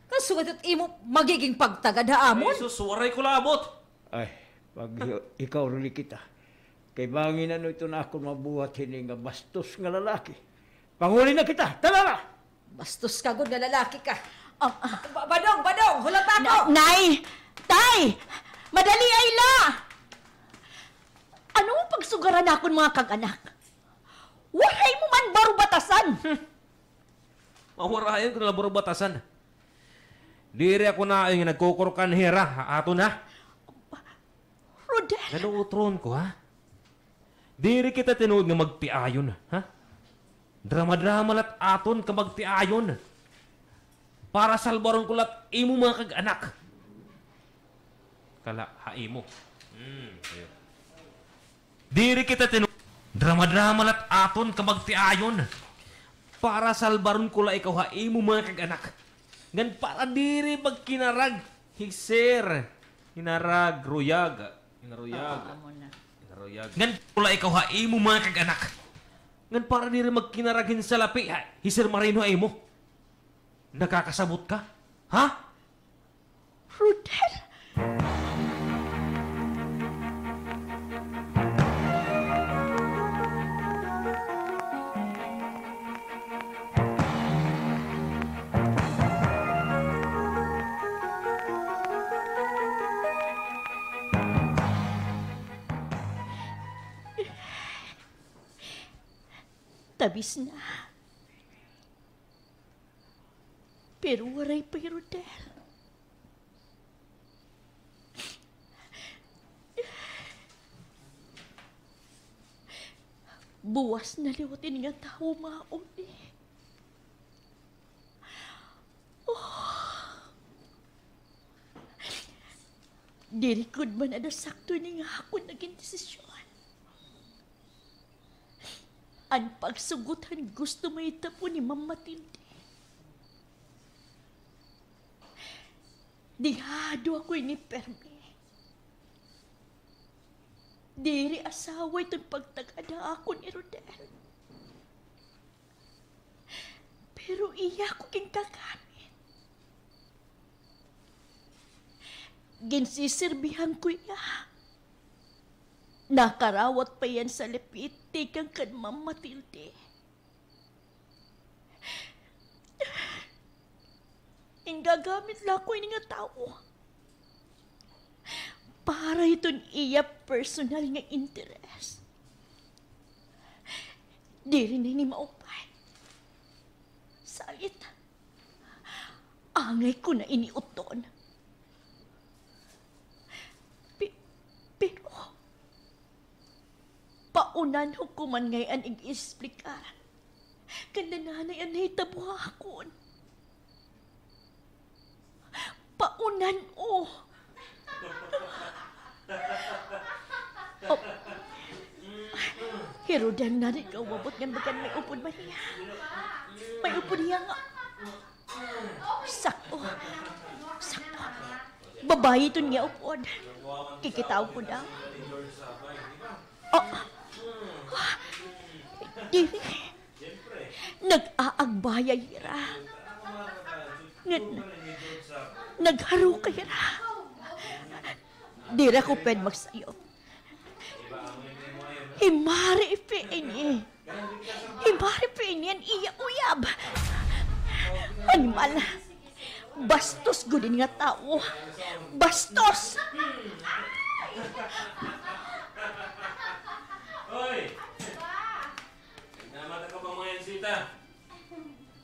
Kasugad it imo magiging pagtagad ha amon? Ay, sus, waray ko labot. Ay, pag-, ikaw, Rolikita. Kay bangin ano iton akon mabuhat hini nga bastos nga lalaki. Panguli na kita. Tara na! Bastos ka gud nga lalaki ka. Ah, ah. Ba-, Badong, Badong, hulata ko! Na-, Nay! Tay! Madaliay la! Ano mo pagsugaran akon mga kag-anak? Waray mo man baro batasan! Hmm. Mawarayan ko na la baro batasan. Diri ako naayon nga nagkukurkan hira, ha, aton, ha? Rodel! Nanuotron ko, ha? Diri kita tinuod nga magtiayon, ha? Drama-drama lat aton ka magtiayon. Para salbaron ko lat imo mga kag-anak. Kala, ha imo. Hmm, ayo. Diri kita tinu-, drama-drama lat aton ka magtiayon. Para salbaron ko la ikaw ha imo mga kag-anak. Ngan para diri magkinarag hi Sir Hinarag Ruyag. Hinaruyag. Oo, amo na. Hinaruyag. Ngan ko la ikaw ha imo mga kag-anak. Ngan para diri magkinarag hin salapi ha, hi Sir Marino ha imo. Nakakasabot ka? Ha? Rodel! Tabis na. Pero waray pa hi Rodel. Buwas na liwat ini nga tawo mauli. Oh. Diri gud man ada sakto ini nga akon nagin desisyon. An pagsugot han gusto mahitabo ni Ma'am Matilde. Dihado ako ini pirmi. Diri asawa iton pagtagad ha akon ni Rodel. Pero iya ko ginkagamit. Ginsisirbihan ko iya. Nakarawat pa iya hin salapi tikang kan Ma'am Matilde. Gingagamit la ako ini nga tawo para hiton iya personal nga interes. Diri na ini maupay. Sakit. Angay ko na ini uton. Pi-, pero, paunanho ko man ngay-an ig-explicar kan nanay an nahitabo ha akon. Paunan-o. Pero dahil nga di ka umabot ngan bagan may upod man hiya. May upod hiya nga. Sakto. Sakto. Babaye iton nga upod. Kikitaon ko daw. Oh. Diri. Nag-aagbaya hira. Ngan, nagharukay hira. Diri ako pwede magsayop. Hi Mare Fe ini. Hi Mare Fe ini an iya uyab. Animal. Bastos gud ini nga tawo. Bastos! Hoy! Nagdamata ka pa mga yansita.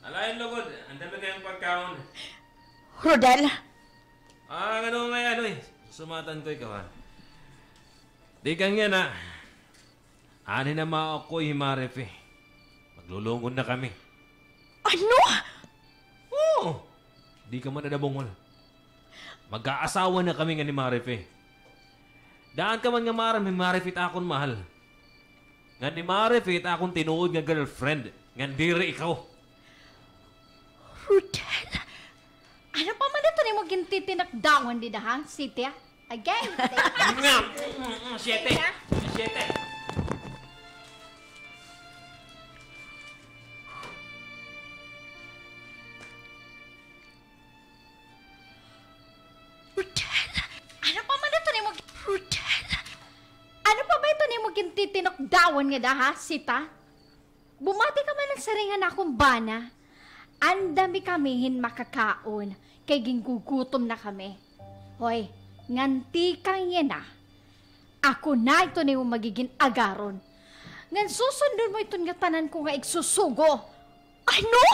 Alayon lugod, andam na kay pagkaon. Rodel! Ah, ngano ngay-an, oy? Sumatan ko ikaw, ha? Tikang yana, anhi na makukoy hi Mare Fe. Maglulungon na kami. Ano? Oo. Di ka man ada bungol. Mag-aasawa na kami ngan ni Mare Fe. Daan ka man nga maaram hi Mare Fe it akon mahal. Ngan hi Mare Fe it akon tinuod nga girlfriend. Ngan diri ikaw. Rodel, ano pa man ito nimo gintitinakdawan dida, ha? Sitya? Again? Nga, mm, mm, siyete. Siyete. Rodel! Ano pa man ito nimo gi-, Rodel! Ano pa ba ito nimo gintitinukdawan ngada, ha, Sita? Bumati ka man hin siring han akon bana. Andami kami hin makakaon, kay gingugutom na kami. Hoy, ngan tikang yana, ako na ito nimo magigin agaron. Ngan susundon mo iton ngatanan ko nga igsusugo. Ano?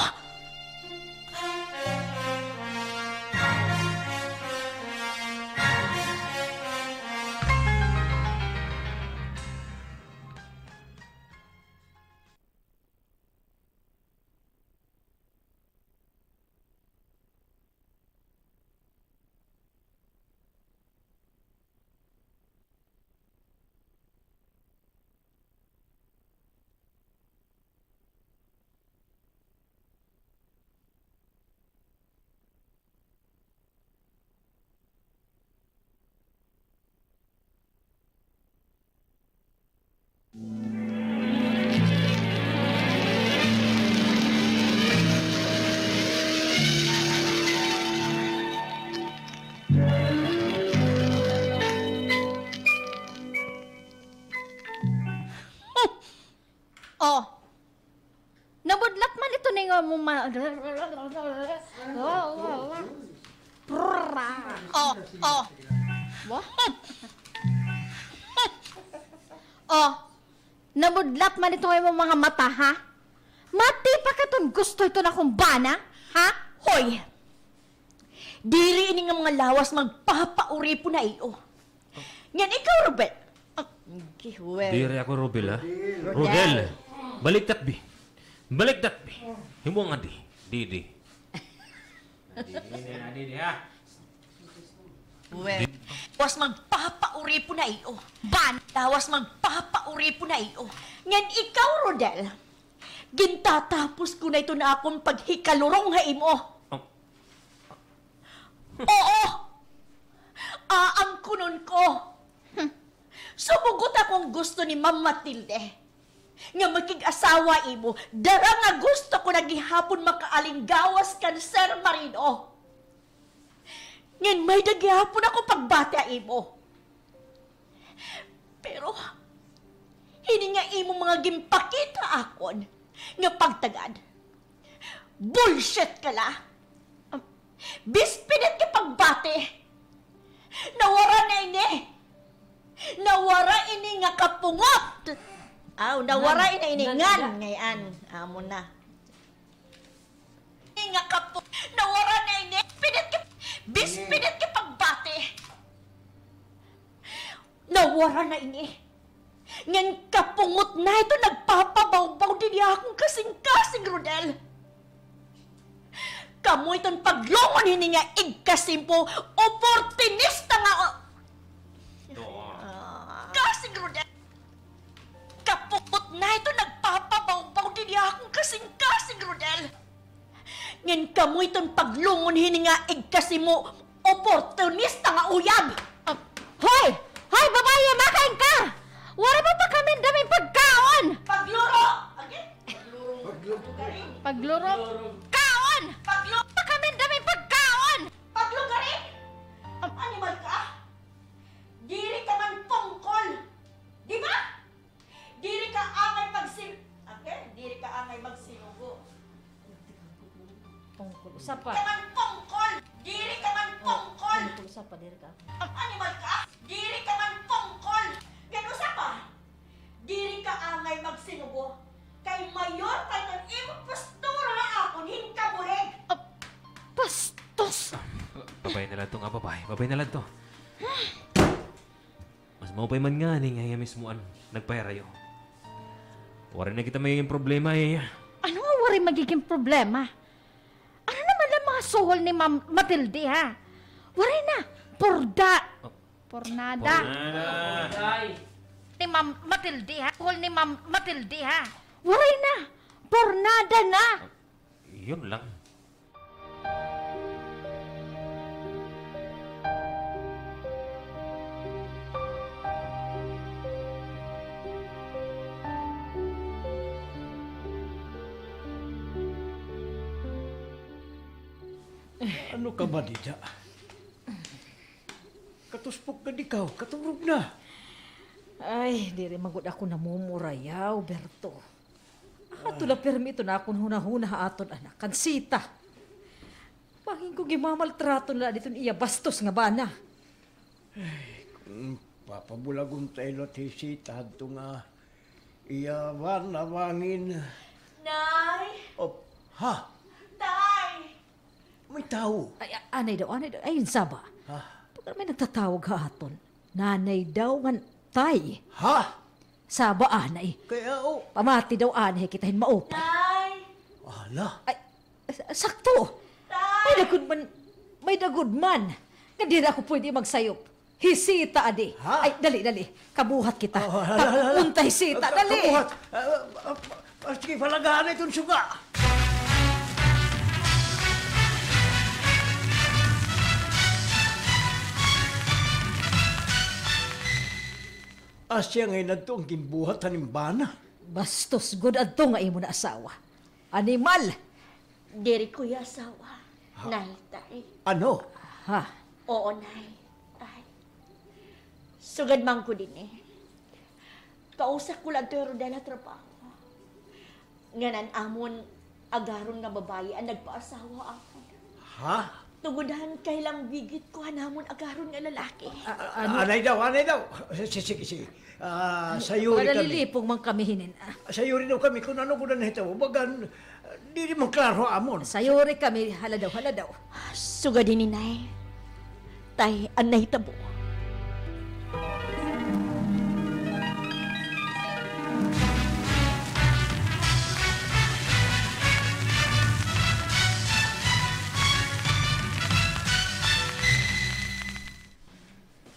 Oh. Nabudlat man ito ning imo ma-, oh, oh. What? Oh. Nabudlat man ito ning imo mga mata, ha? Matipak ka iton gusto iton akon bana, ha? Hoy! Diri ini nga mga lawas magpapauripon ha iyo. Ngan ikaw, Robel. Ah, okay, well. Diri ako Robel, ha? Rodel. Rodel. Balikdat, bi. Balikdat, bi. Himo nga di. Di, di. Di, di, di, di, di, ha? Well. Lawas magpapauripon ha iyo. Ban, lawas magpapauripon ha iyo. Ngan ikaw, Rodel. Gintatapos ko na iton akon paghikalurong ha imo. Oh. Oo! Aangkonon ko. Hmm. Sumugot ako han gusto ni Ma'am Matilde nga makig-asawa ha imo, dara nga gusto ko na gihapon makaalinggawas kan Sir Marino. Ngan may-ada gihapon ako pagbati ha imo. Pero, hini nga imo mga ginpakita akon nga pagtagad, bullshit ka la. Bispinit ka pagbati. Nawara na ini. Nawara ini nga kapungot. Aw, nawara ini, ini ngan ngay-an. Amo na. Nga kapu-, nawara na ini. Pinit ka, bispinit ka pagbati. Nawara na ini. Ngan kapungot na ito nagpapabawbaw dinhi ha akon kasingkasing, Rodel. Kamo iton paglungon hini nga igkasimpo, oportunista nga o-, kasing, Rodel. Kapungot na Ngin kamo iton paglungon hini nga igkasimo, oportunista nga uyab! Ah, hoy! Hoy, babaye, makain ka! Waray mo pa kami dam hin pagkaon! Pagluro! Agi? Pagluro. Pagluro. Kaon! Pagluro. Pa kami dam hin pagkaon! Paglugari! Animal ka! Diri ka man pungkol! Di ba? Diri ka angay pagsin-, okay? Diri ka angay magsinugo. Pungkol. Usa pa. Ka man pungkol! Diri ka man pungkol! Pungkol, usa pa, diri ka. Animal ka! Diri ka man pungkol! Ngan usa pa, diri ka angay magsinugo. Kay mayor pa iton imo postura nga akon hin kabulig. Ah, bastos! Ah, babay na la ito nga babaye. Babay na la ito. Mas maupay man ngani nga hiya mismo an nagpahirayo. Waray na kita magigin problema, iya. Ano nga waray magigin problema? Ano naman la mga suhol ni Ma'am Matilde, ha? Waray na. Porda. Oh. Pornada. Pornada. Ni Ma'am Matilde, ha? Suhol ni Ma'am Matilde, ha? Waray na. Pornada na. Yun lang. Ano ka ba dida? Katuspok gad ikaw, katurog na. Ay, diri man gud ako namumurayaw, Berto. Ato la pirmi iton akon hunahuna ha aton anak, kan Sita. Bangin ko gimamaltrato na la iton iya bastos nga bana. Ay, kun papabulagon ta liwat hi Sita hadto nga iya bana bangin. Nay! Oh, ha? Tay! May tawo. Ay, a-, anay daw, anay daw. Ay, Saba. Ha? Baga may nagtatawag ha aton. Nanay daw ngan tay. Ha? Saba, anay. Kay, ah, oh. Pamati daw, anay, kita hin maupay. Nay! Hala. Ay, sa-, sakto. Tay! May-ada gud man, may-ada gud man. Nga diri ako pwede magsayop. Hi Sita adi. Ha? Ay, dali, dali. Kabuhat kita. Oh, hala, hala, hala. Kapunta hi Sita, ah, dali. Kabuhat. Ah, ah, ah, ah, sige, palagahan na iton suga. Asya ngay-an adto an ginbuhat han im bana. Bastos gud adto nga imo na asawa. Animal! Diri ko iya asawa, ha? Nay, tay. Ano? Ha? Oo, nay. Ay. Sugad man ko dinhi. Kausa ko la adto hi Rodel ha trabaho. Ngan an amon agaron nga babaye an nagpaasawa ha akon. Ha? Tungod han kahilangbigit ko han amon agaron nga lalaki. A-, a-, ano? Anay daw, anay daw. Si-, sige, sige. Ah, sayuri kami. Nalilipong man kami hinin, ah. Sayuri daw kami kun ano gud an nahitabo. Bagan, ah, diri man klaro ha amon. Sayuri kami, hala daw, hala daw. Sugad hini, Nay. Tay, an nahitabo.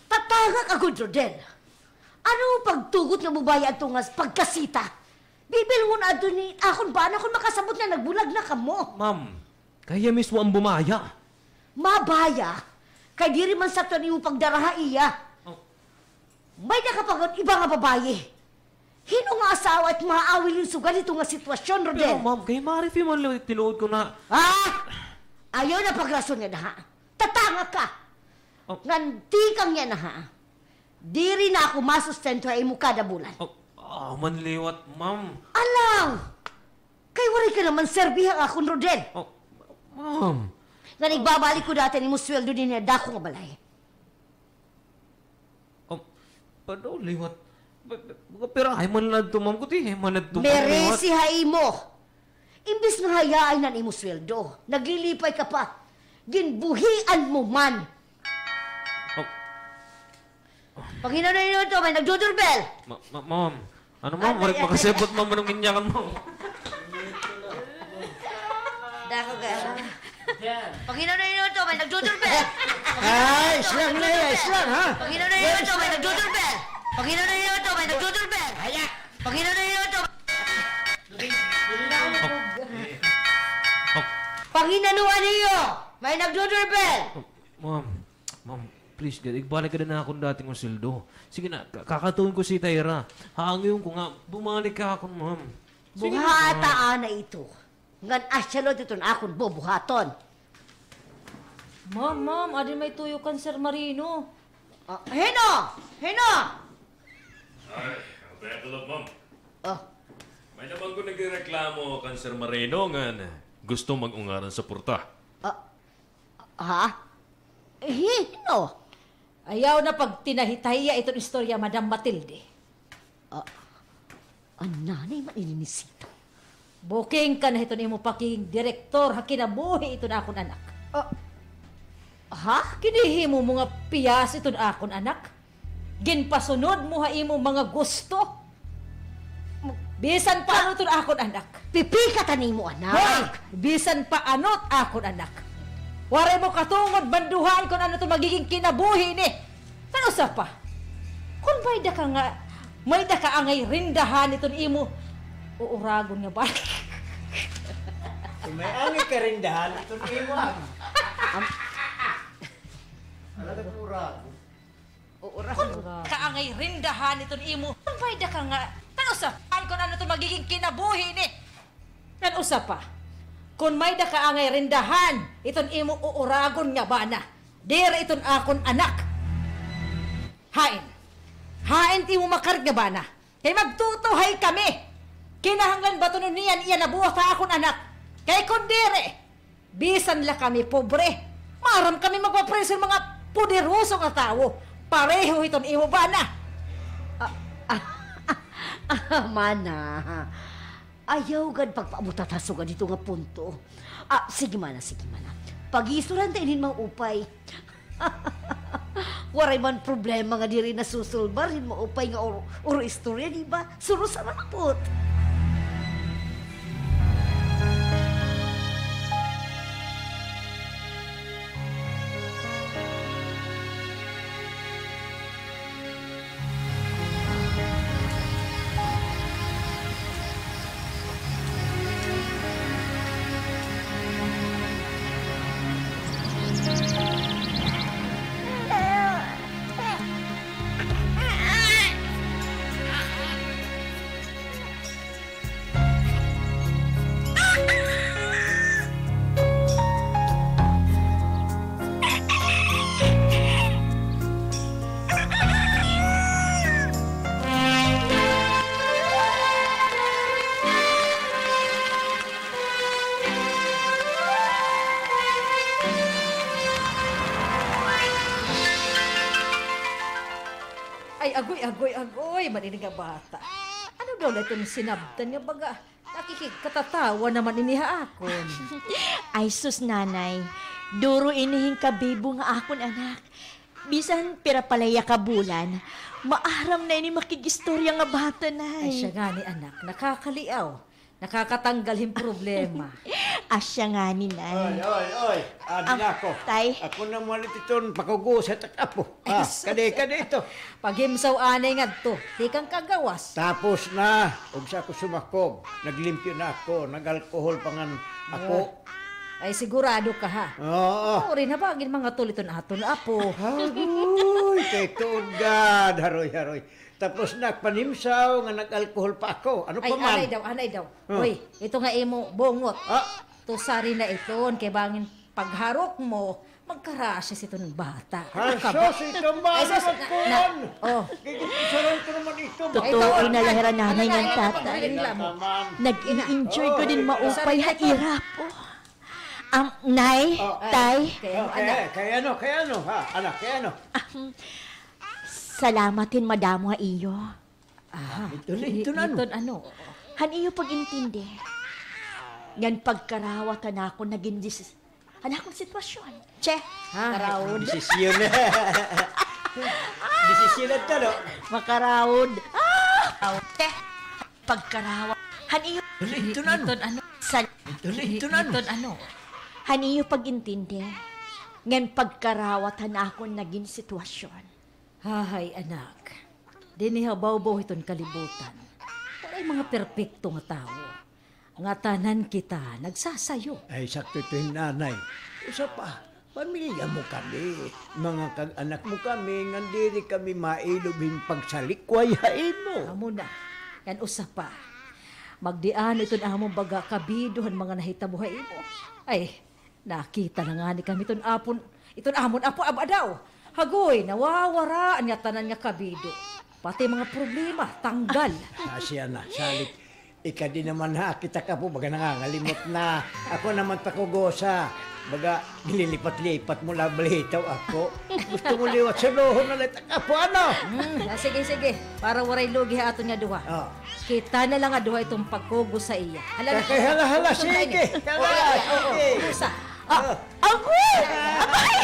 Tatanga ka gud, Rodel. Ano pagtugot nga babaye adto nga pagkasita? Bibilngon adto ni akon bana kon makasabot nga nagbulag na kamo. Ma'am, kay hiya mismo an bumaya. Mabaya? Kay diri man sakto an imo pagdara ha iya. Oh. May-ada ka pa gud iba nga babaye. Hin-o nga asawa it maawil hin sugad hito nga sitwasyon, Rodel? Pero, ma'am, kay Marifi man liwat tinuod ko na. Ah! Ayaw na pagrason ngada, ha. Tatanga ka. Oh. Ngan tikang yana, ha. Diri na ako masustento ha imo kada bulan. Oh, ah, man liwat, ma'am. Alang! Kay waray ka naman serbi ha akon, Rodel. Oh, ma'am. Ngan igbabalik ko dati an imo sweldo dinhi ha dako nga balay. Oh, padaw liwat. Ba-, ba-, mga pirahay man la adto, ma'am. Kuti, man adto, ma'am, liwat. Merisi ha imo. Imbis nga hayaay na an imo sweldo, naglilipay ka pa. Ginbuhian mo man. Oh. Pangin-ano niyo ito? May nagdo-doorbell. Ma-, ma-, ma'am. Ano, ma'am? Waray makasipot, ma'am. Anong inyakan mo? Dako ka. Pangin-ano niyo ito? May nagdo-doorbell. Ay, islang na yan, islang, ha? Pangin-ano niyo ito? May nagdo-doorbell. Pangin-ano niyo ito? May nagdo-doorbell. Pangin-ano niyo ito? Oh. Oh. Hin-o an iyo? May nagdo-doorbell. Ma'am, ma'am, please gad, igbalik gad an akon dati nga sweldo. Sige na, ka-, kakadtuon ko si Tyra. Haangayon ko nga bumalik ha akon, ma'am. Sige na, ma'am. Buhata anay ito. Ngan asya liwat iton akon bubuhaton. Ma'am, ma'am, adi may tuyo kan Sir Marino. Ah, hin-o? Hin-o? Ay, ang peklo, ma'am. Oh. May-ada man ko nagrereklamo kan Sir Marino ngan gusto mag-ungaran suporta. Ah, ha? Hin-o? Ayaw na pagtinahi-tahiya iton istorya, Madam Matilde. Ah, an nanay man ini ni Sita. Booking ka na hiton imo pakigdirektor ha kinabuhi iton akon anak. Ah, ha? Ginhihimo mo nga piyas iton akon anak. Ginpasunod mo ha imo mga gusto. Bisan pa ano iton akon anak. Pipikatan nimo, anak. Hoy! Bisan pa ano it akon anak. Waray mo katungod banduhan kon ano iton magiging kinabuhi ni. Ngan usa pa, kon may-ada ka nga, may-ada ka angay rindahan iton imo uuragon nga ba-, Kon may angay ka rindahan iton imo, ah. Am- Ala, nag-uuragon. Uuragon. Kon ka angay rindahan iton imo, kon may-ada ka nga, ngan usa, an kon ano iton magiging kinabuhi ni. Ngan usa pa, kon may-ada ka angay rindahan iton imo uuragon nga bana, diri iton akon anak. Hain? Hain it imo makarit nga bana? Kay magtutuhay kami. Kinahanglan batunon niya an iya nabuhat ha akon anak. Kay kon diri, bisan la kami pobre, maaram kami magpapreso hin mga poderoso nga tawo. Pareho hiton imo bana. Ah, ah, ah, mana. Ayaw gad pagpaabot ha sugad hito nga punto. Ah, sige, mana, sige, mana. Pag-iistoryahan ta ini hin maupay. Waray man problema nga diri nasusulbar hin maupay nga ur-, uro istorya, di ba? Suros ha malapot. Ay, agoy, agoy, agoy, man ini nga bata. Ano daw la iton sinabtan nga baga? Nakikigkatatawa naman ini ha akon. Ay sus, Nanay. Duro ini hin kabibo nga akon anak. Bisan pira pa la hiya ka bulan, maaram na ini makig-istorya nga bata, Nay. Ay, siya ngani, anak. Nakakaliaw. Nakakatanggal hin problema. Asya ngani, Nay. Oy, oy, oy. Adi na ako. Tay. Ako na man iton pakaugosa it ak apo. Ah, kadi, kadi ito. Paghimsaw anay ngadto, tikang kagawas. Tapos na, ugsa ako sumakob, naglimpyo na ako, nag-alkohol pa ngan ako. Ay, sigurado ka, ha? Oo. Uri na ba, gin mga tuliton aton apo. Agoy, kay tuod gad, haroy, haroy. Tapos na, panimsaw nga nag-alkohol pa ako. Ano pa man? Ay, anay daw, anay daw. Uy, ito nga imo bungot. Ah. Tusari na iton, kay bangin pagharok mo, magkarasya si iton bata. Ano ka ba? Hasos, iton ba? Ay, sus, na, na, oh. Kay gitusaran ko naman ito. Totoo na la hira nanay ngan tatay. Nag-i-enjoy gud hin maupay ha ira apo. Am, Nay, Tay. Kay ano, kay ano, ha? Anak, kay ano? Ahem. Salamat hin madamo ha iyo. Ah, iton, iton ano? Han iyo pag-intindi. Ngan pagkarawat han akon nagin dis-, han akon sitwasyon. Che, karawod. Desisyon. Desisyon na ito, no? Makarawod. Ah! Che, pagkarawat. Han iyo. Iton ano? Sal-, iton ano? Han iyo pag-intindi. Ngan pagkarawat han akon nagin sitwasyon. Hahay, anak. Dinhi ha bawbaw hiton kalibutan, waray mga perpekto nga tawo. Ngatanan kita nagsasayo. Ay, sakto ito hin nanay. Usa pa, pamilya mo kami. Mga kag-anak mo kami, ngan diri kami mailob hin pagsalikway ha imo. Amo na. Ngan usa pa. Magdiano iton amon baga kabido han mga nahitabo ha imo. Ay, nakita na ngani kami iton apon, iton amon apo, aba daw. Hagoy, nawawara an ngatanan nga kabido. Pati mga problema, tanggal. Asya na, salit. Ikadi naman ha, kita ka po, baga nangangalimot na. Ako naman takugosa. Baga, nililipat-lipat mo la balitaw ako. Gusto mo liwat sa luho na lang ako, ano? Hmm, ah, sige, sige. Para waray lugi ha aton nga duha. Oh. Kita na lang nga duha iton pagkugos sa iya. Hala, Kay, hala, hala, sige. Hala, sige. Usa. Ah, agoy! Abay!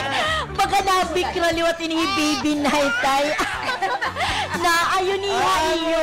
Baga nabikra liwat ini hi Bibi Nay, tay. Naayon niya iyo.